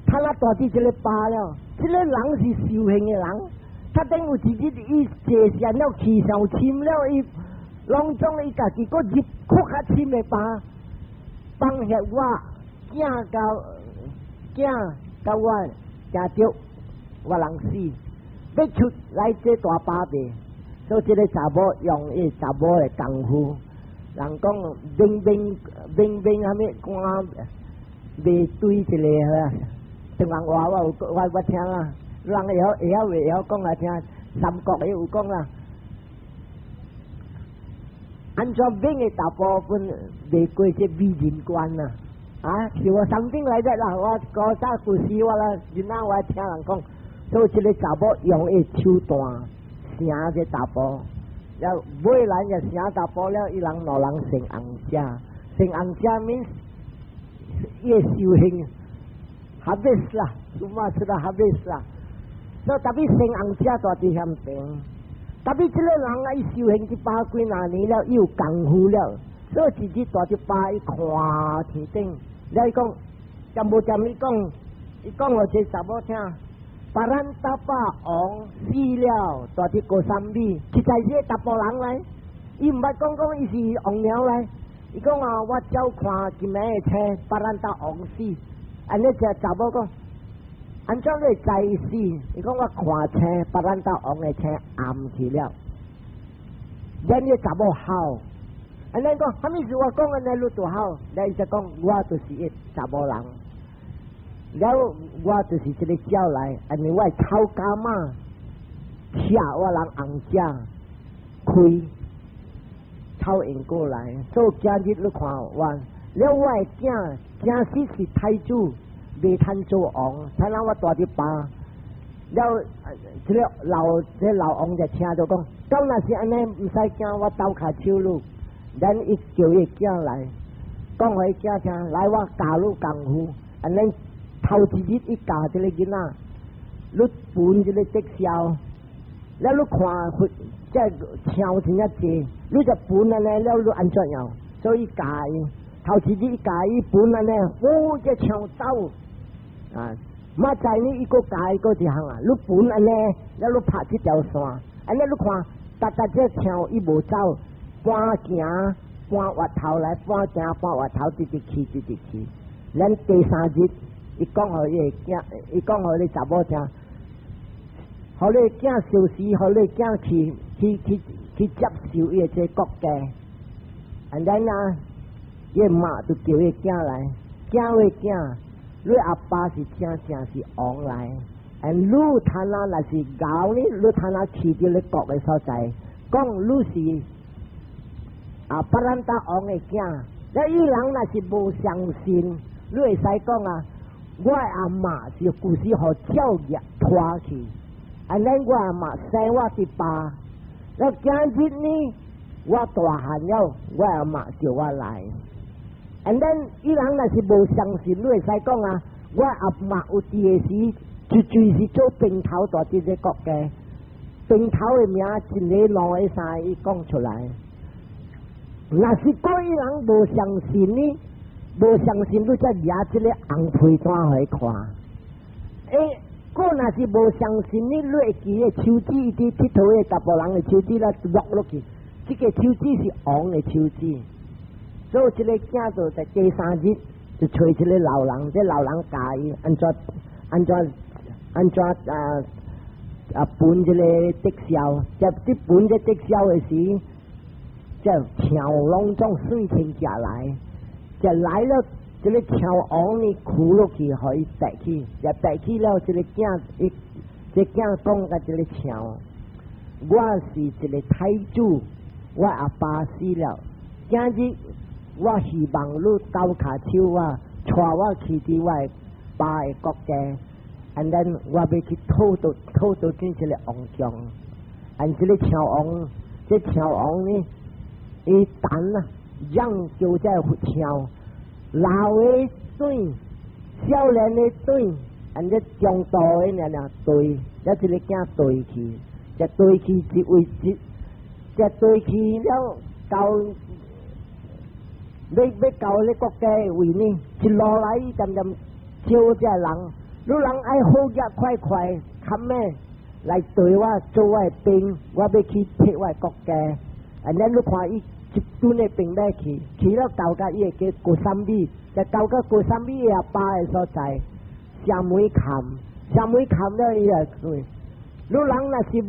他那蹛佇這个巴了，這个人是修行的人，他等有一日伊坐禪了，氣傷深了，伊攏總伊家己閣入閣較深的巴，放下我囝佮囝佮我驚著我人死，欲出來這大巴袂。所以這个查某用伊查某的功夫，人講明明明明啥物官袂對一個台灣話我有我我聽啦，人會曉會曉袂曉講來聽，三國的有講啦。按怎猛的查埔分袂過這美人關啊？啊，是我 something 來的啦，我古早故事我啦，囡仔我聽人講，所以這个查某用伊手段。成這查埔，了尾來就成查埔了，伊人兩人成翁仔，成翁仔 means 伊的修行 habis 啦，semua sudah habis 啦。所以特別成翁仔蹛佇險邊，特別這个人啊，伊修行一百幾若年了，伊有功夫了，所以一日蹛佇巴伊看天頂，了伊講，恬無恬伊講，伊講予這查某聽。巴蘭達巴王死了，蹛佇高山美，實在是查埔人來，伊毋捌講講伊是王鳥來，伊講啊，我照看今暝的星，巴蘭達王死，按呢這查某講，按怎你會知伊死？伊講我看星，巴蘭達王的星暗去了，咱這查某吼，按呢講，啥物事我講按呢你就吼，了伊就講我就是伊查某人。了，我就是這个鳥來，因為我頭家媽拆我人翁仔開頭應過來，所以今日你看我，了我的囝正式是太子，袂通做王，才讓我蹛佇巴。了，這个老這个老王就聽著講，敢若是按呢，毋使驚，我鬥跤手汝，咱伊叫伊囝來，講予伊囝聽，來我教汝功夫，按呢。頭一日伊教這个囡仔，你分這个竹簫，了你看這槍真正濟，你就分按呢，了你按怎樣？所以教伊頭一日伊教伊分按呢，哦，這槍走啊！明仔載呢，伊閣教伊閣一項啊，你分按呢，了你拍這條線，按呢你看，逐逐這槍伊無走，半行半越頭來，半行半越頭，直直去，直直去。咱第三日，伊講予伊的囝，伊講予你查某聽，予你囝消死，予你囝去去去去接受伊的這個國家。And then 啊，伊媽就叫伊囝來，囝喂囝，你阿爸是正正是王來，and 你趁啊若是𠢕呢，你趁啊去著你國的所在，講你是啊巴蘭達王的囝，你伊人若是無相信，你會使講啊，我的阿嬤是舊時予鳥掠拖去，and then 我阿嬤生我佇巴，了今日呢，我大漢了，我阿嬤叫我來。And then 伊人若是無相信，你會使講啊，我阿嬤有佇的時，絕對是做兵頭蹛佇這國家，兵頭的名一个、兩个、三個，伊講出來。若是閣伊人無相信呢，無相信，你才掠這个紅被單予伊看。欸，閣若是無相信呢，你會記得手指伊佇𨑨迌的查埔人的手指咧落落去，這个手指是王的手指。所以這个囝就在第三日就揣這个老人，這老人教伊按怎按怎按怎啊啊分這个竹簫，在佇分這竹簫的時，這象攏總水清食來，就來了這个象王呢，跍落去，予伊爬去，就爬去了，這个囝伊這囝講共這个象，我是一个太子，我阿爸死了，今日我希望你鬥跤手我，帶我去佇我的爸的國家，and then 我欲去討到討到進這个王宮，and 這个象王，這象王呢，伊等啊，讓叫這個象，老的水，少年的對，按呢中度的爾爾對，了這個囝對去，這對去一位一，這對去了到欲欲到咧國家的位呢，一路來伊漸漸招這人，汝人愛好額快快，較咩來對我做我的兵，我欲去提我的國家。按呢你看伊一陣的兵馬去，去了到甲伊會叫高三米，就到甲高三米阿爸的所在，聲門冚，聲門冚了伊就對。汝人若是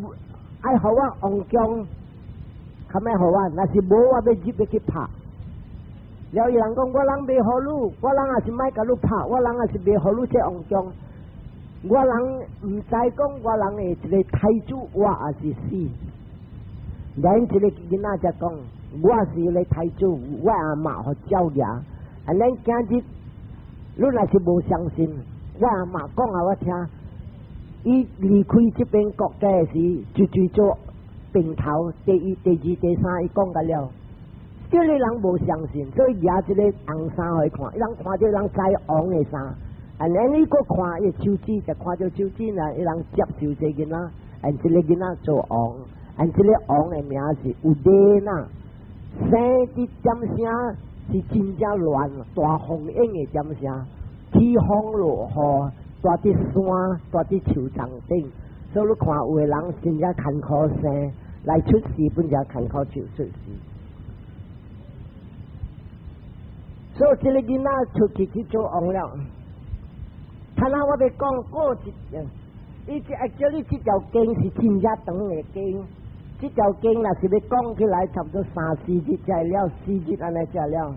愛予我王宮，較咩予我？若是無我欲入欲去拍。了伊人講，我人袂予汝，我人也是莫共汝拍，我人也是袂予汝這王宮。我人毋知講，我人的一个太子活抑是死。連這个囡仔才講，我是一个太子，我阿媽予照掠。啊，咱今日，汝若是無相信，我阿媽講予我聽，伊離開這邊國家時，就就做兵頭，第一、第二、第三，伊講甲了。這个人無相信，所以舉這个紅衫予伊看，伊人看著人知王的衫，啊，咱伊閣看伊手指，就看著手指呢，伊人接受這个囡仔，按這个囡仔做王，按這个王的名是烏德那，生佇點聲是真正亂，大風湧的點聲，起風落雨，蹛佇山，蹛佇樹叢頂，所以你看有的人真正艱苦生，來出世本就艱苦就出世。所以這个囡仔出去去做王了。他那我欲講過一，伊這 actually 這條經是真正長的經，這條經若是欲講起來，差不多三四日才了，四日按呢才了。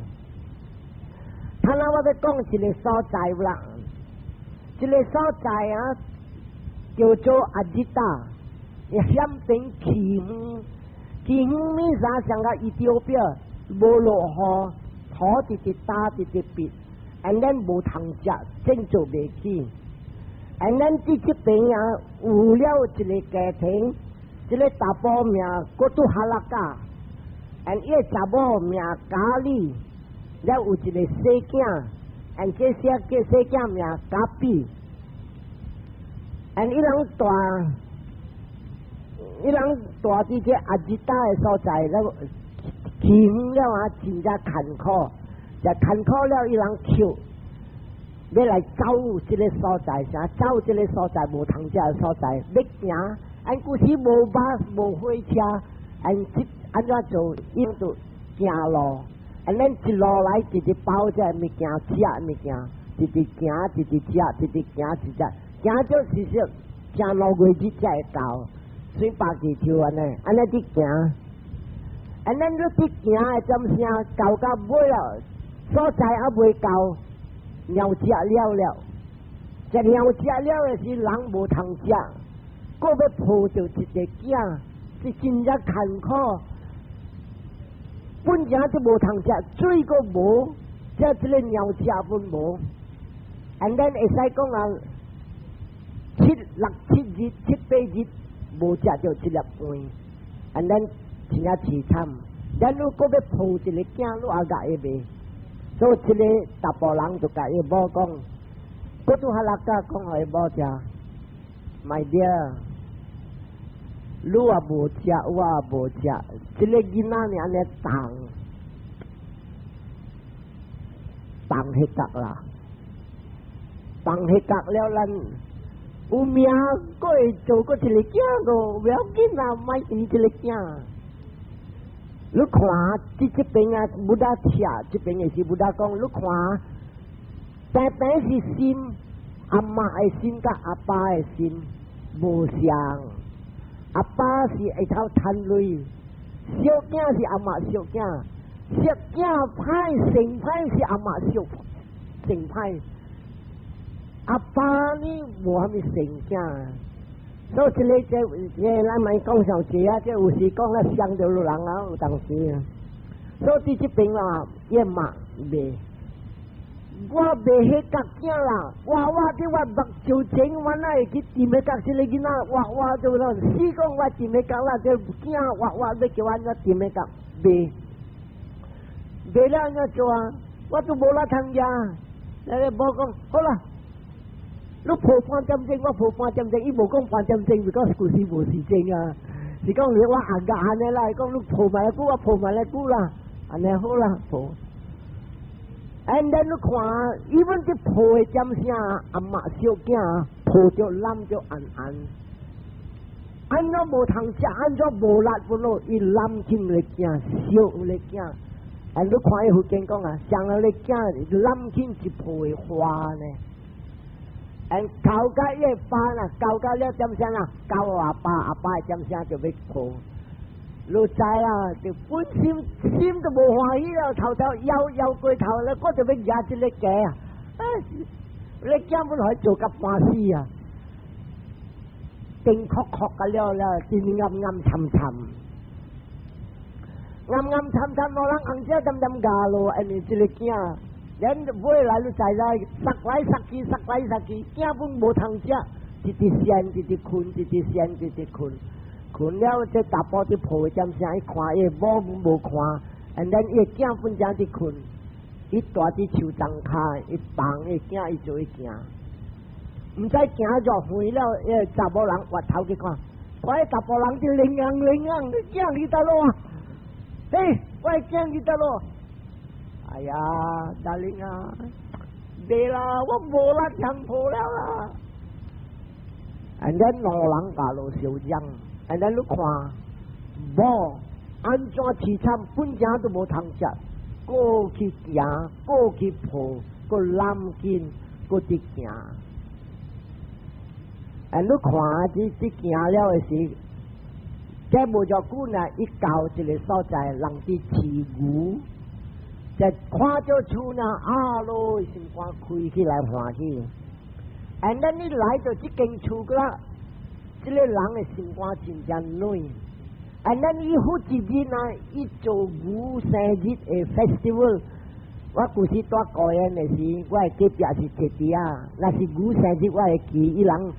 他那我欲講一个所在啦，這个所在啊叫做阿吉達，險邊奇遠，奇遠物啥像個伊丟表，無落雨。土直直焦直直煏，and then 無通食，振作袂起。and then 佇這邊啊，有了一个家庭，這个查埔名郭都哈拉卡，and 伊个查某名咖喱，了有一个細囝，and 這細個細囝名咖比，and 伊人蹛，伊人蹛佇這阿吉達的所在，了。起遠了啊，真正艱苦，就艱苦了，伊人求欲來走這个所在，啥走這个所在無通食的所在，欲行，按古時無巴無火車，按這按怎做，伊就行路，按咱一路來直直包這物件，食物件，直直行，直直食，直直行，直直行咗事實行6個月才會到，水百幾條按呢，按呢佇行。按咱你佇行的點聲到到尾了，所在猶未到，鳥食了了，食鳥食了的時人無通食，閣欲抱著一个囝，是真正艱苦。本來就無通食，水閣無，這這个鳥食本無。按咱會使講啊，七六七日七八日無食著一粒飯，按咱。真正凄慘，咱汝閣欲抱一个囝，汝也共會袂？所以這个查埔人就共伊某講，郭拄哈拉甲講予伊某聽，My dear，汝也無食，我也無食，這个囡仔爾按呢重，重彼角啦，重彼角了，咱有命閣會做閣一个囝個，無要緊啦，莫提這个囝。你看，這這邊啊，Buddha 寫，這邊也是 Buddha 講，你看，平平是心，阿媽的心佮阿爸的心無相，阿爸是會頭趁鐳，小囝是阿媽小囝，小囝歹成歹是阿媽小成歹，阿爸呢無蝦米成囝。所以這个這這咱莫講上濟啊，這有時講了傷著人啊，有當時啊。所以佇這邊啊，伊嘛袂，我袂彼角囝啦，我我佇我目睭前，我哪會去掂彼角這个囡仔？我我就咯，死講我掂彼角啦，這囝我我欲叫我按怎掂彼角？袂，袂了按怎做啊？我都無力通食。那个某講好啦，你抱半點鐘，我抱半點鐘，伊無講半點鐘，because 舊時無時鐘啊。是講你我行甲按呢啦，講你抱埋久，我抱埋來久啦，按呢好啦，抱。And then 你看，even 這抱的點聲，阿媽小囝抱著攬著按按，按怎無通食，按怎無力不咯？伊攬緊咧囝，燒咧囝。And 你看伊佛經講啊，上人咧囝攬緊一抱的花呢。And 搞甲伊個爸啦，搞甲了點聲啊？搞阿爸，阿爸點聲就欲抱。你知啦，就本心心都無歡喜了，頭頭搖搖過頭咧，我就欲舉這個雞啊！你囝本來做甲半死啊，定確確個了了，真暗暗沉沉，暗暗沉沉，無人紅只點點咬咯，因為這個囝，咱尾來你知啦，殺來殺去，殺來殺去，囝本無通食，一直呻，一直睏，一直呻，一直睏。睏了，這查埔佇抱點聲，伊看伊某無看，and then 伊囝本正佇睏，伊蹛佇樹叢跤，伊放伊囝，伊做伊行，毋知行偌遠了，伊個查某人回頭去看，看彼查埔人佇靈樣靈樣，你囝佇佗落啊？嘿，我的囝佇佗落？哎呀，darling 啊，袂啦，我無力強抱了啦。And then 兩人共落相爭。And then 你看，某按怎淒慘，本正都無通食，閣去行，閣去抱，閣攬緊，閣佇行。And 你看，這這行了的時，這無偌久呢，伊到一個所在，人佇飼牛，就看著厝呢，啊囉，心肝開起來歡喜。And then 你來到這間厝個啦。這個人的心肝真正軟，and then 伊好一日啊，伊做牛生日的 festival。我舊時蹛高原的時，我的隔壁是鐵弟啊，若是牛生日，我會記伊人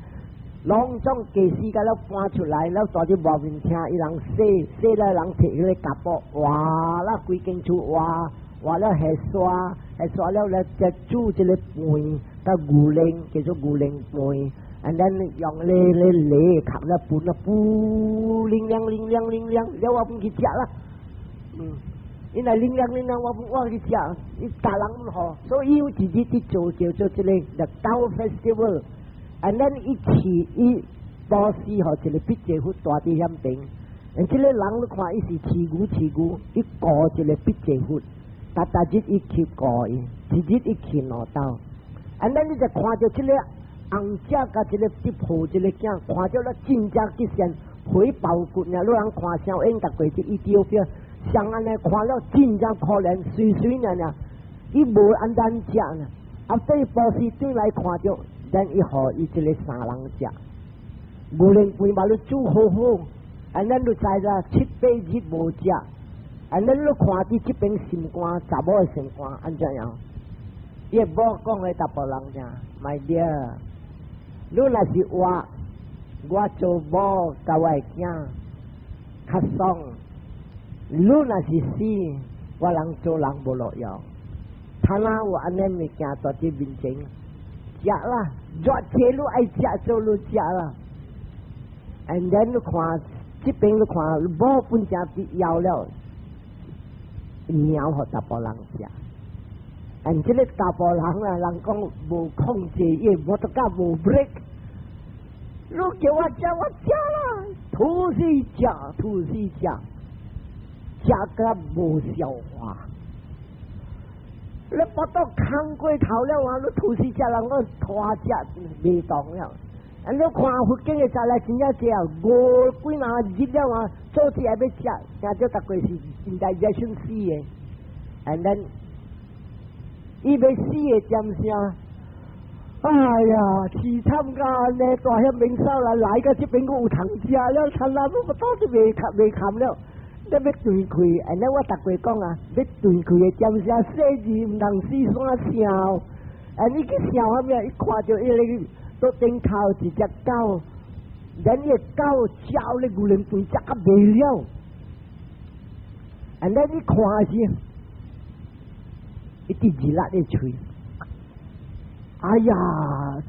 攏總家私甲了搬出來，了蹛佇外面聽伊人洗洗了人提彼個夾布，哇！啦規間厝哇哇了下沙，下沙了來再煮這個飯，佮牛奶叫做牛奶飯。And then 用咧咧咧冚了盤了，噗靈亮靈亮靈亮，了我本去食啦。因為靈亮靈亮，我我去食，伊逐人好，所以伊有一日佇做叫做這個 The Cow Festival。And then 伊飼伊布施予一個筆濟佛蹛佇遐邊，and 這個人你看伊是飼牛飼牛，伊顧一個筆濟佛，逐逐日伊去顧伊，一日伊去兩晝。And then 你就看著這個紅姐佮這個佇抱這個囝，看著了真正吉善，皮包骨爾，你人看相應逐過去伊丟表，像按呢看了真正可憐，媠媠爾爾，伊無按咱食呢。啊，對布施轉來看著，咱伊予伊這個三人食，牛奶飯嘛你煮好好，and 咱就知啦，七八日無食，and 咱你看佇這邊心肝，查某的心肝按怎樣？伊某講予查埔人聽，My dear，你若是我，我做某佮我的囝較爽。你若是死，我人做人無路用。他哪有按呢物件蹛佇面前？食啦，熱濟你愛食做你食啦。And then 你看這邊你看某本正佇枵了，貓予查埔人食。And 這個查埔人啊，人講無控制，伊摩托車無 brake。你叫我食，我食啦，吐死食，吐死食，食甲無消化。你腹肚空過頭了啊！你吐死食人，我拖食袂動了。啊！你看佛經的食來真正濟啊，五幾若日了啊，做起來欲食，聽著逐個是 indigestion 死的。And then 伊欲死的點聲，哎呀，凄慘甲按呢，蹛遐免掃來來到這邊閣有通食了，慘啦，我肚子袂堪袂堪了，你欲斷氣，and then 我逐過講啊，欲斷氣的點聲，細字毋通四山想，啊，你去想啥物？伊看著伊個桌頂頭一隻狗，連伊個狗嚼咧牛奶飯食甲袂了，and then 你看時，伊佇二力咧喙，哎呀，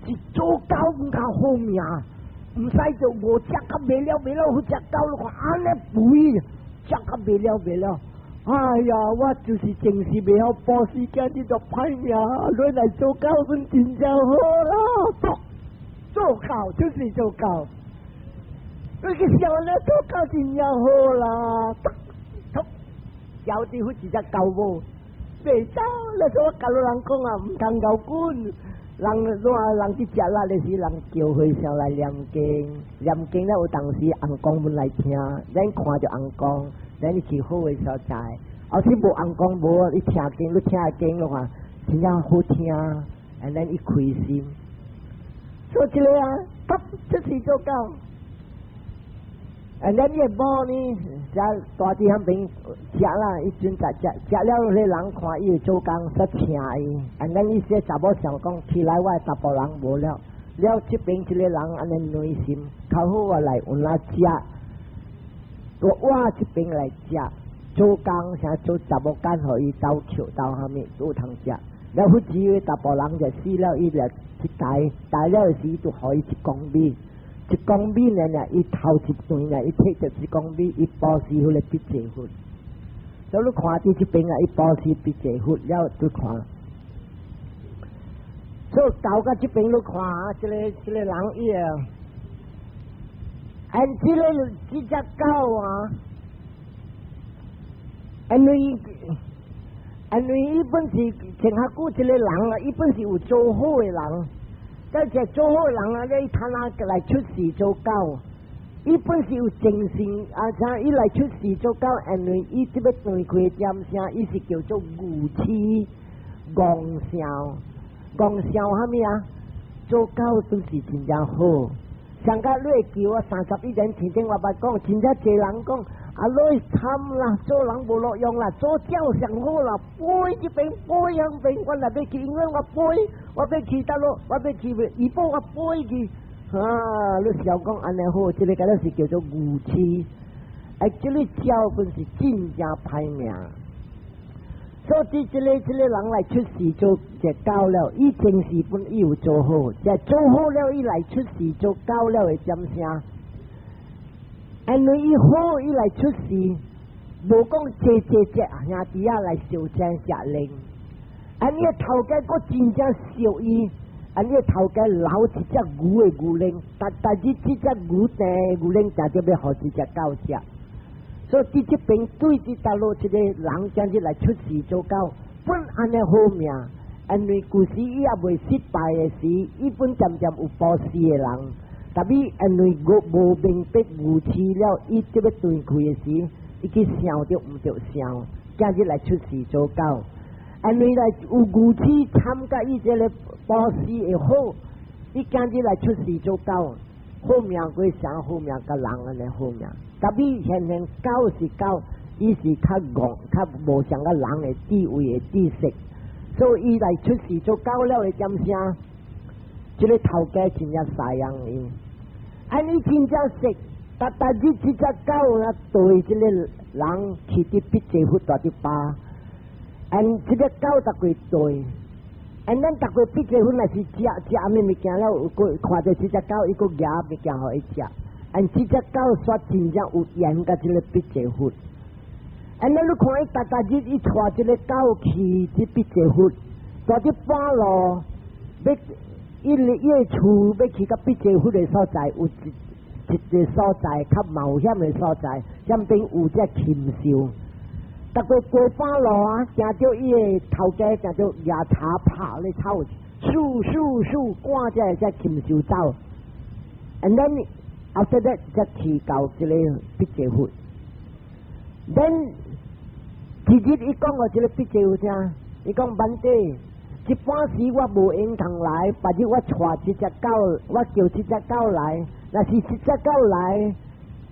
一做狗毋較好命，毋使做五隻較袂了袂了，好隻狗你看按呢肥，食較袂了袂了。哎呀，我就是前世袂曉布施，今日就歹命，你來做狗阮真正好啦，做做狗就是做狗。你去想咧，做狗真正好啦，讀有啲好似隻狗無，袂走。你說我教老人講啊，毋通𠢕滾。人若人去食力的時，人叫和尚來念經，念經了有當時尪公們來聽，咱看著尪公，咱去好的所在。後時無尪公無，你聽經，你聽經的話，真正好聽，and 咱一開心。所以這個啊，出世做狗。啊，咱伊某呢，食大佇遐邊食啦，伊陣食食食了，彼人看伊做工，煞請伊。啊，咱伊說查某想講，起來我查埔人無了，了這邊這個人按呢內心，較好我來有哪食，我這邊來食，做工啥做查某幹，予伊鬥笑鬥蝦米都有通食。了好幾個查埔人就死了，伊就去抬，抬了時就予伊一公米。一公米呢呢，伊頭一頓呢，伊摕著一公米，伊布施彼個筆濟佛。所以你看佇這邊啊，伊布施筆濟佛了，你看。所以到到這邊你看啊，這個人伊啊，按這個這隻狗啊，因為伊本是前下久這個人啊，伊本是有做好的人。但這做好人啊，你他那來出世做狗，伊本是有精神，啊，啥伊來出世做狗，因為伊這欲斷開點聲，伊是叫做愚癡戇笑，戇笑蝦米啊？做狗都是真正好。上個你會叫我31年前頂我捌講，真正濟人講，啊，你慘啦，做人無路用啦，做鳥上好啦，飛這邊飛遐邊，我若欲去，因為我飛，我欲去佗落，我欲去伊寶我飛去，啊，你想講按呢好，這個敢若是叫做愚癡，哎，這個鳥本是真正歹命。所以這個人來出世做隻狗了，伊前世本伊有做好，這做好了，伊來出世做狗了會點聲？因為伊好，伊來出世，無講這這這兄弟仔來相爭食奶。啊，伊頭家閣真正惜伊，啊，伊頭家留一隻牛的牛奶，逐逐日這隻牛的牛奶定著欲予這隻狗食。所以佇這邊對佇大陸這個人今日來出世做狗，本按呢好命，因為舊時伊也未失敗的時，伊本漸漸有布施的人，但是因為我無明白愚癡了，伊這欲斷氣的時，伊去想著毋著想，今日來出世做狗，因為來有愚癡參加伊這個布施會好，伊今日來出世做狗，好命過啥好命，佮人按呢好命。特別現現狗是狗，伊是較戇、較無像個人的智慧的知識，所以伊來出世做狗了會點聲？這個頭家真正赡養伊，按呢真正識，逐逐日這隻狗啊對這個人去佇筆濟佛蹛佇巴，按這個狗逐過對，按咱逐過筆濟佛若是食食啥物物件了，看著這隻狗，伊閣夾物件予伊食。按這隻狗煞真正有緣佮這個筆濟佛，按咱你看伊逐逐日伊帶這個狗去這筆濟佛，蹛佇半路，欲伊伊的厝欲去到筆濟佛的所在，有一個所在較冒險的所在，遐邊有隻禽獸，逐過過半路啊，聽著伊的頭家聽著牙叉拍咧吵，咻咻咻，趕這隻禽獸走，and then after that 才去到這個筆濟佛。then 一日伊講予這個筆濟佛聽，伊講 Bhante，一般時我無閒通來，別日我帶這隻狗，我叫這隻狗來，若是這隻狗來，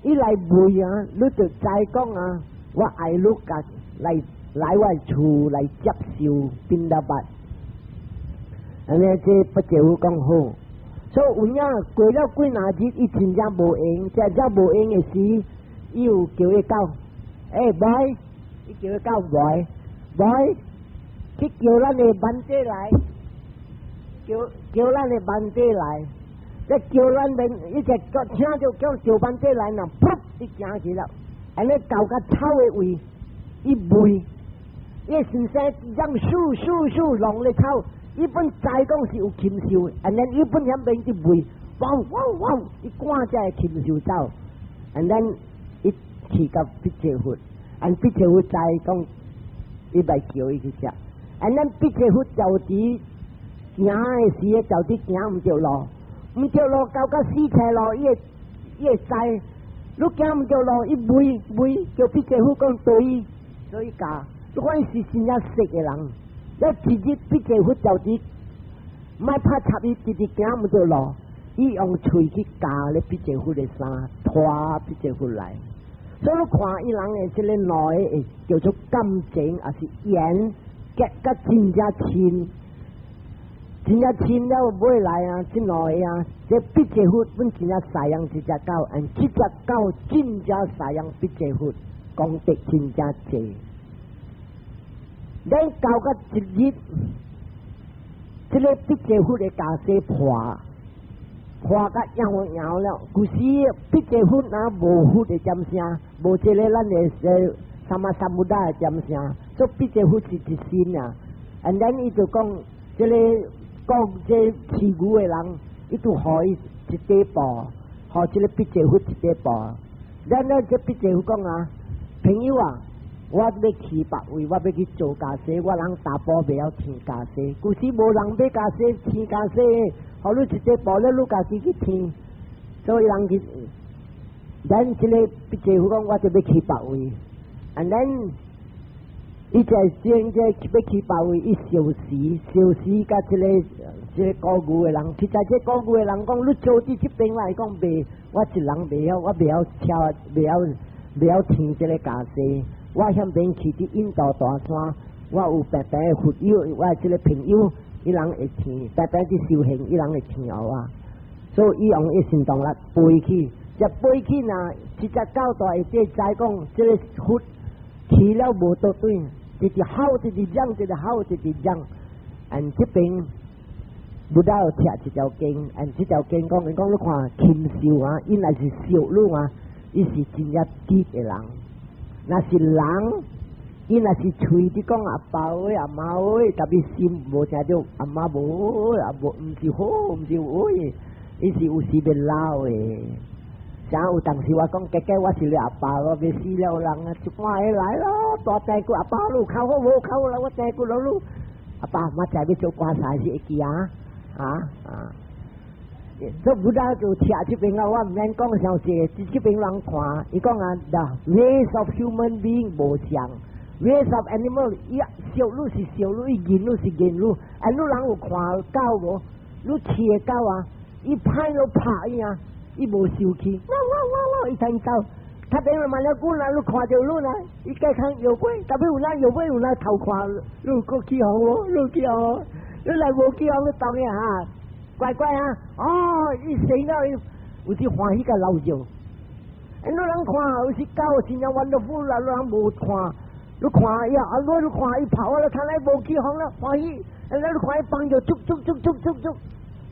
伊來問啊，你就知講啊，我愛你共來來我厝來接受賓達八。按呢這筆濟佛講好。所以有影過了幾若日，伊真正無閒，真正無閒的時，伊有叫伊狗，欸，boy，伊叫伊狗 boy，boy，去叫咱的 Bhante 來。叫叫咱的 Bhante 來，這叫咱面，伊就叫聽著叫叫 Bhante 來，若噗，伊行去了，按呢到較草的位，伊吠，伊先生讓數數數弄咧草，伊本知講是有禽獸，按呢伊本遐邊去吠，汪汪汪，伊趕這个禽獸走，and then 伊去到毗舍佛，and 毗舍佛知講，伊袂叫伊去食，and then 毗舍佛就佇行的時，就佇行毋著路，毋著路到到死車路，伊會伊會知，你行毋著路，伊吠吠叫毗舍佛講對，所以教，你看伊是真正識的人，一直毗舍佛就佇，莫拍插伊，直直行毋著路，伊用喙去咬咧毗舍佛的衫，拖毗舍佛來。所以你看伊人的這个兩个會叫做感情，抑是緣結甲真正親，真正親了尾來啊，這兩个啊，這毗舍佛本真正贍養這隻狗，and 這隻狗真正贍養毗舍佛，功德真正濟。咱到到一日，這个毗舍佛的袈裟破。破甲搖搖了，古時毗舍佛若無佛的尖聲，無這个咱的薩瑪薩布達的尖聲，所以毗舍佛是一身啊。And then 伊就講，這个講這飼牛的人，伊就予伊一塊布，予這个毗舍佛一塊布。咱咧這毗舍佛講啊，朋友啊，我欲去別位，我欲去做袈裟，我人查埔袂曉添袈裟，古時無人買袈裟，添袈裟。予你一塊布咧，你家己去添，所以人去，咱這个毗舍佛講，我就欲去別位，and then 伊在正這欲去別位，伊相時相時佮這个這个顧牛的人，實在這顧牛的人講，你做佇這邊來講袂，我一人袂曉，我袂曉超，袂曉袂曉添這个袈裟，我遐邊去佇印度大山，我有白白的佛友，我這个朋友。伊人會添，白白佇修行，伊人會添予我，所以伊用伊行動力飛去，這飛去若這隻狗大會知講，這个佛去了無倒轉，直直吼，直直嚷，直直吼，直直嚷。and 這邊 Buddha 有冊一條經，and 這條經講，伊講你看禽獸啊，伊若是獸你啊，伊是真正直的人，若是人。伊若是喙佇講阿爸喂阿媽喂，特別心無聽著阿媽無阿無，毋是好，毋是喂，伊是有時欲鬧的。像有當時我講，哥哥我是你阿爸，我欲死了人啊，一半个來咯，大大骨阿爸你較好無較好啦，我大骨老你，阿爸媽仔欲做棺材是會記啊？啊啊！所以 Buddha 就冊這邊啊，我毋免講詳細，這邊人看，伊講啊，the ways of human being 無相。Ways of animal，伊小鹿是小鹿，伊銀鹿是銀鹿。啊，你人有看狗無？你飼的狗啊，伊歹都拍伊啊，伊無生氣，汪汪汪汪，伊趁走。較邊嘛了久啦，你看著你啦，伊計較搖尾，特別有哪搖尾有哪頭看，你有閣起予無？你有起予無？你來無起予，你當下哈，乖乖啊！哦，伊死了，伊有時歡喜共流尿。你人看有時狗真正 wonderful 啦，你人無看。你看伊啊，你看伊跑啊，睇來無起予啦，歡喜。你看伊幫著捉捉捉捉捉捉，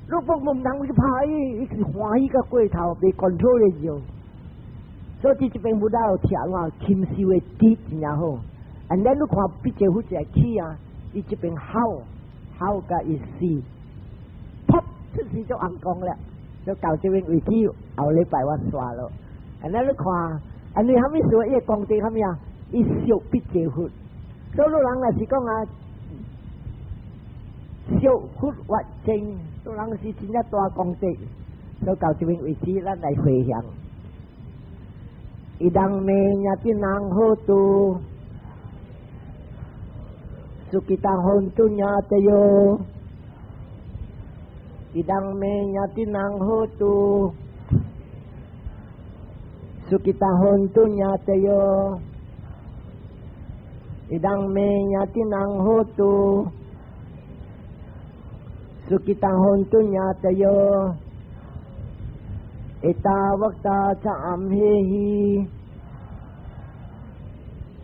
你不毋通去拍伊，伊是歡喜甲過頭，袂 control 的尿。所以這邊 Buddha 有聽話，禽獸的智真正好。and then 你看毗舍夫一個起啊，伊這邊吼吼甲伊死，噗，出時就紅光了。就到這邊為止，後禮拜我煞咯。and then 你看，and 你蝦米事？伊個功德蝦米啊？伊惜毗舍佛，所以人若是講啊，惜佛越精，所以人是真正大功德。所以到這邊為止，咱來回向。Idam me ñātinam hotu, sukhita hontu ñātayo. Idam me ñātinam hotu, sukhita hontu ñātayo. Idam me ñātinam hotu, sukhita hontu ñātayo. Ettavata ca amhehi,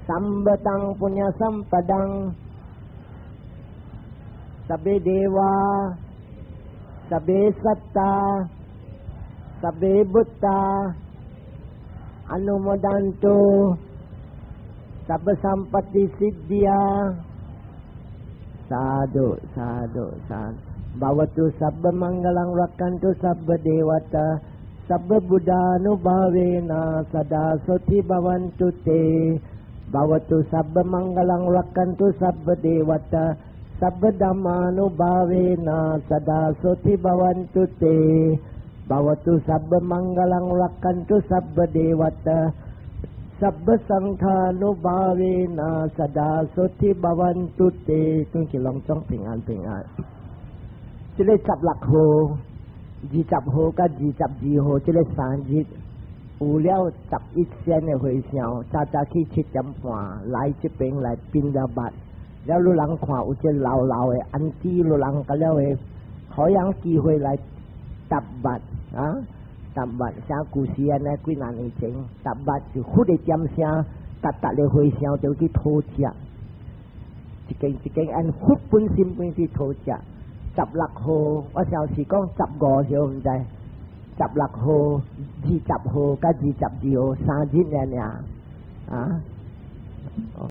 sambhatam puñña sampadam, sabbe deva. Sabbe satta, sabbe bhutta, anumodantu, sabba sampatti siddhiya. Sadhu, sadhu, sadhu. Bhavatu sabba mangalang rakkhantu sabba devata, sabba buddhanubhavena sada soti bhavantu te. Bhavatu sabba mangalang rakkhantu sabba devata, sabba dhammanubhavena sada soti bhavantu te. Bhavatu sabba mangalang rakkhantu sabba devata, sabba sanghanubhavena sada soti bhavantu te。總之攏總平安平安。這个16號、20號佮22號，這个3日有了11仙的和尚，早早起7點半來這邊來擯了肉，了汝人看有這老老的 auntie，汝人佮了的好樣機會來踏肉啊！踏肉啥故事按呢？幾若年前踏肉是佛的點聲，逐逐个和尚就去討食，一間一間按佛本身本去討食。16號，我想是講15號，毋知。16號、20號佮22號3日爾爾啊。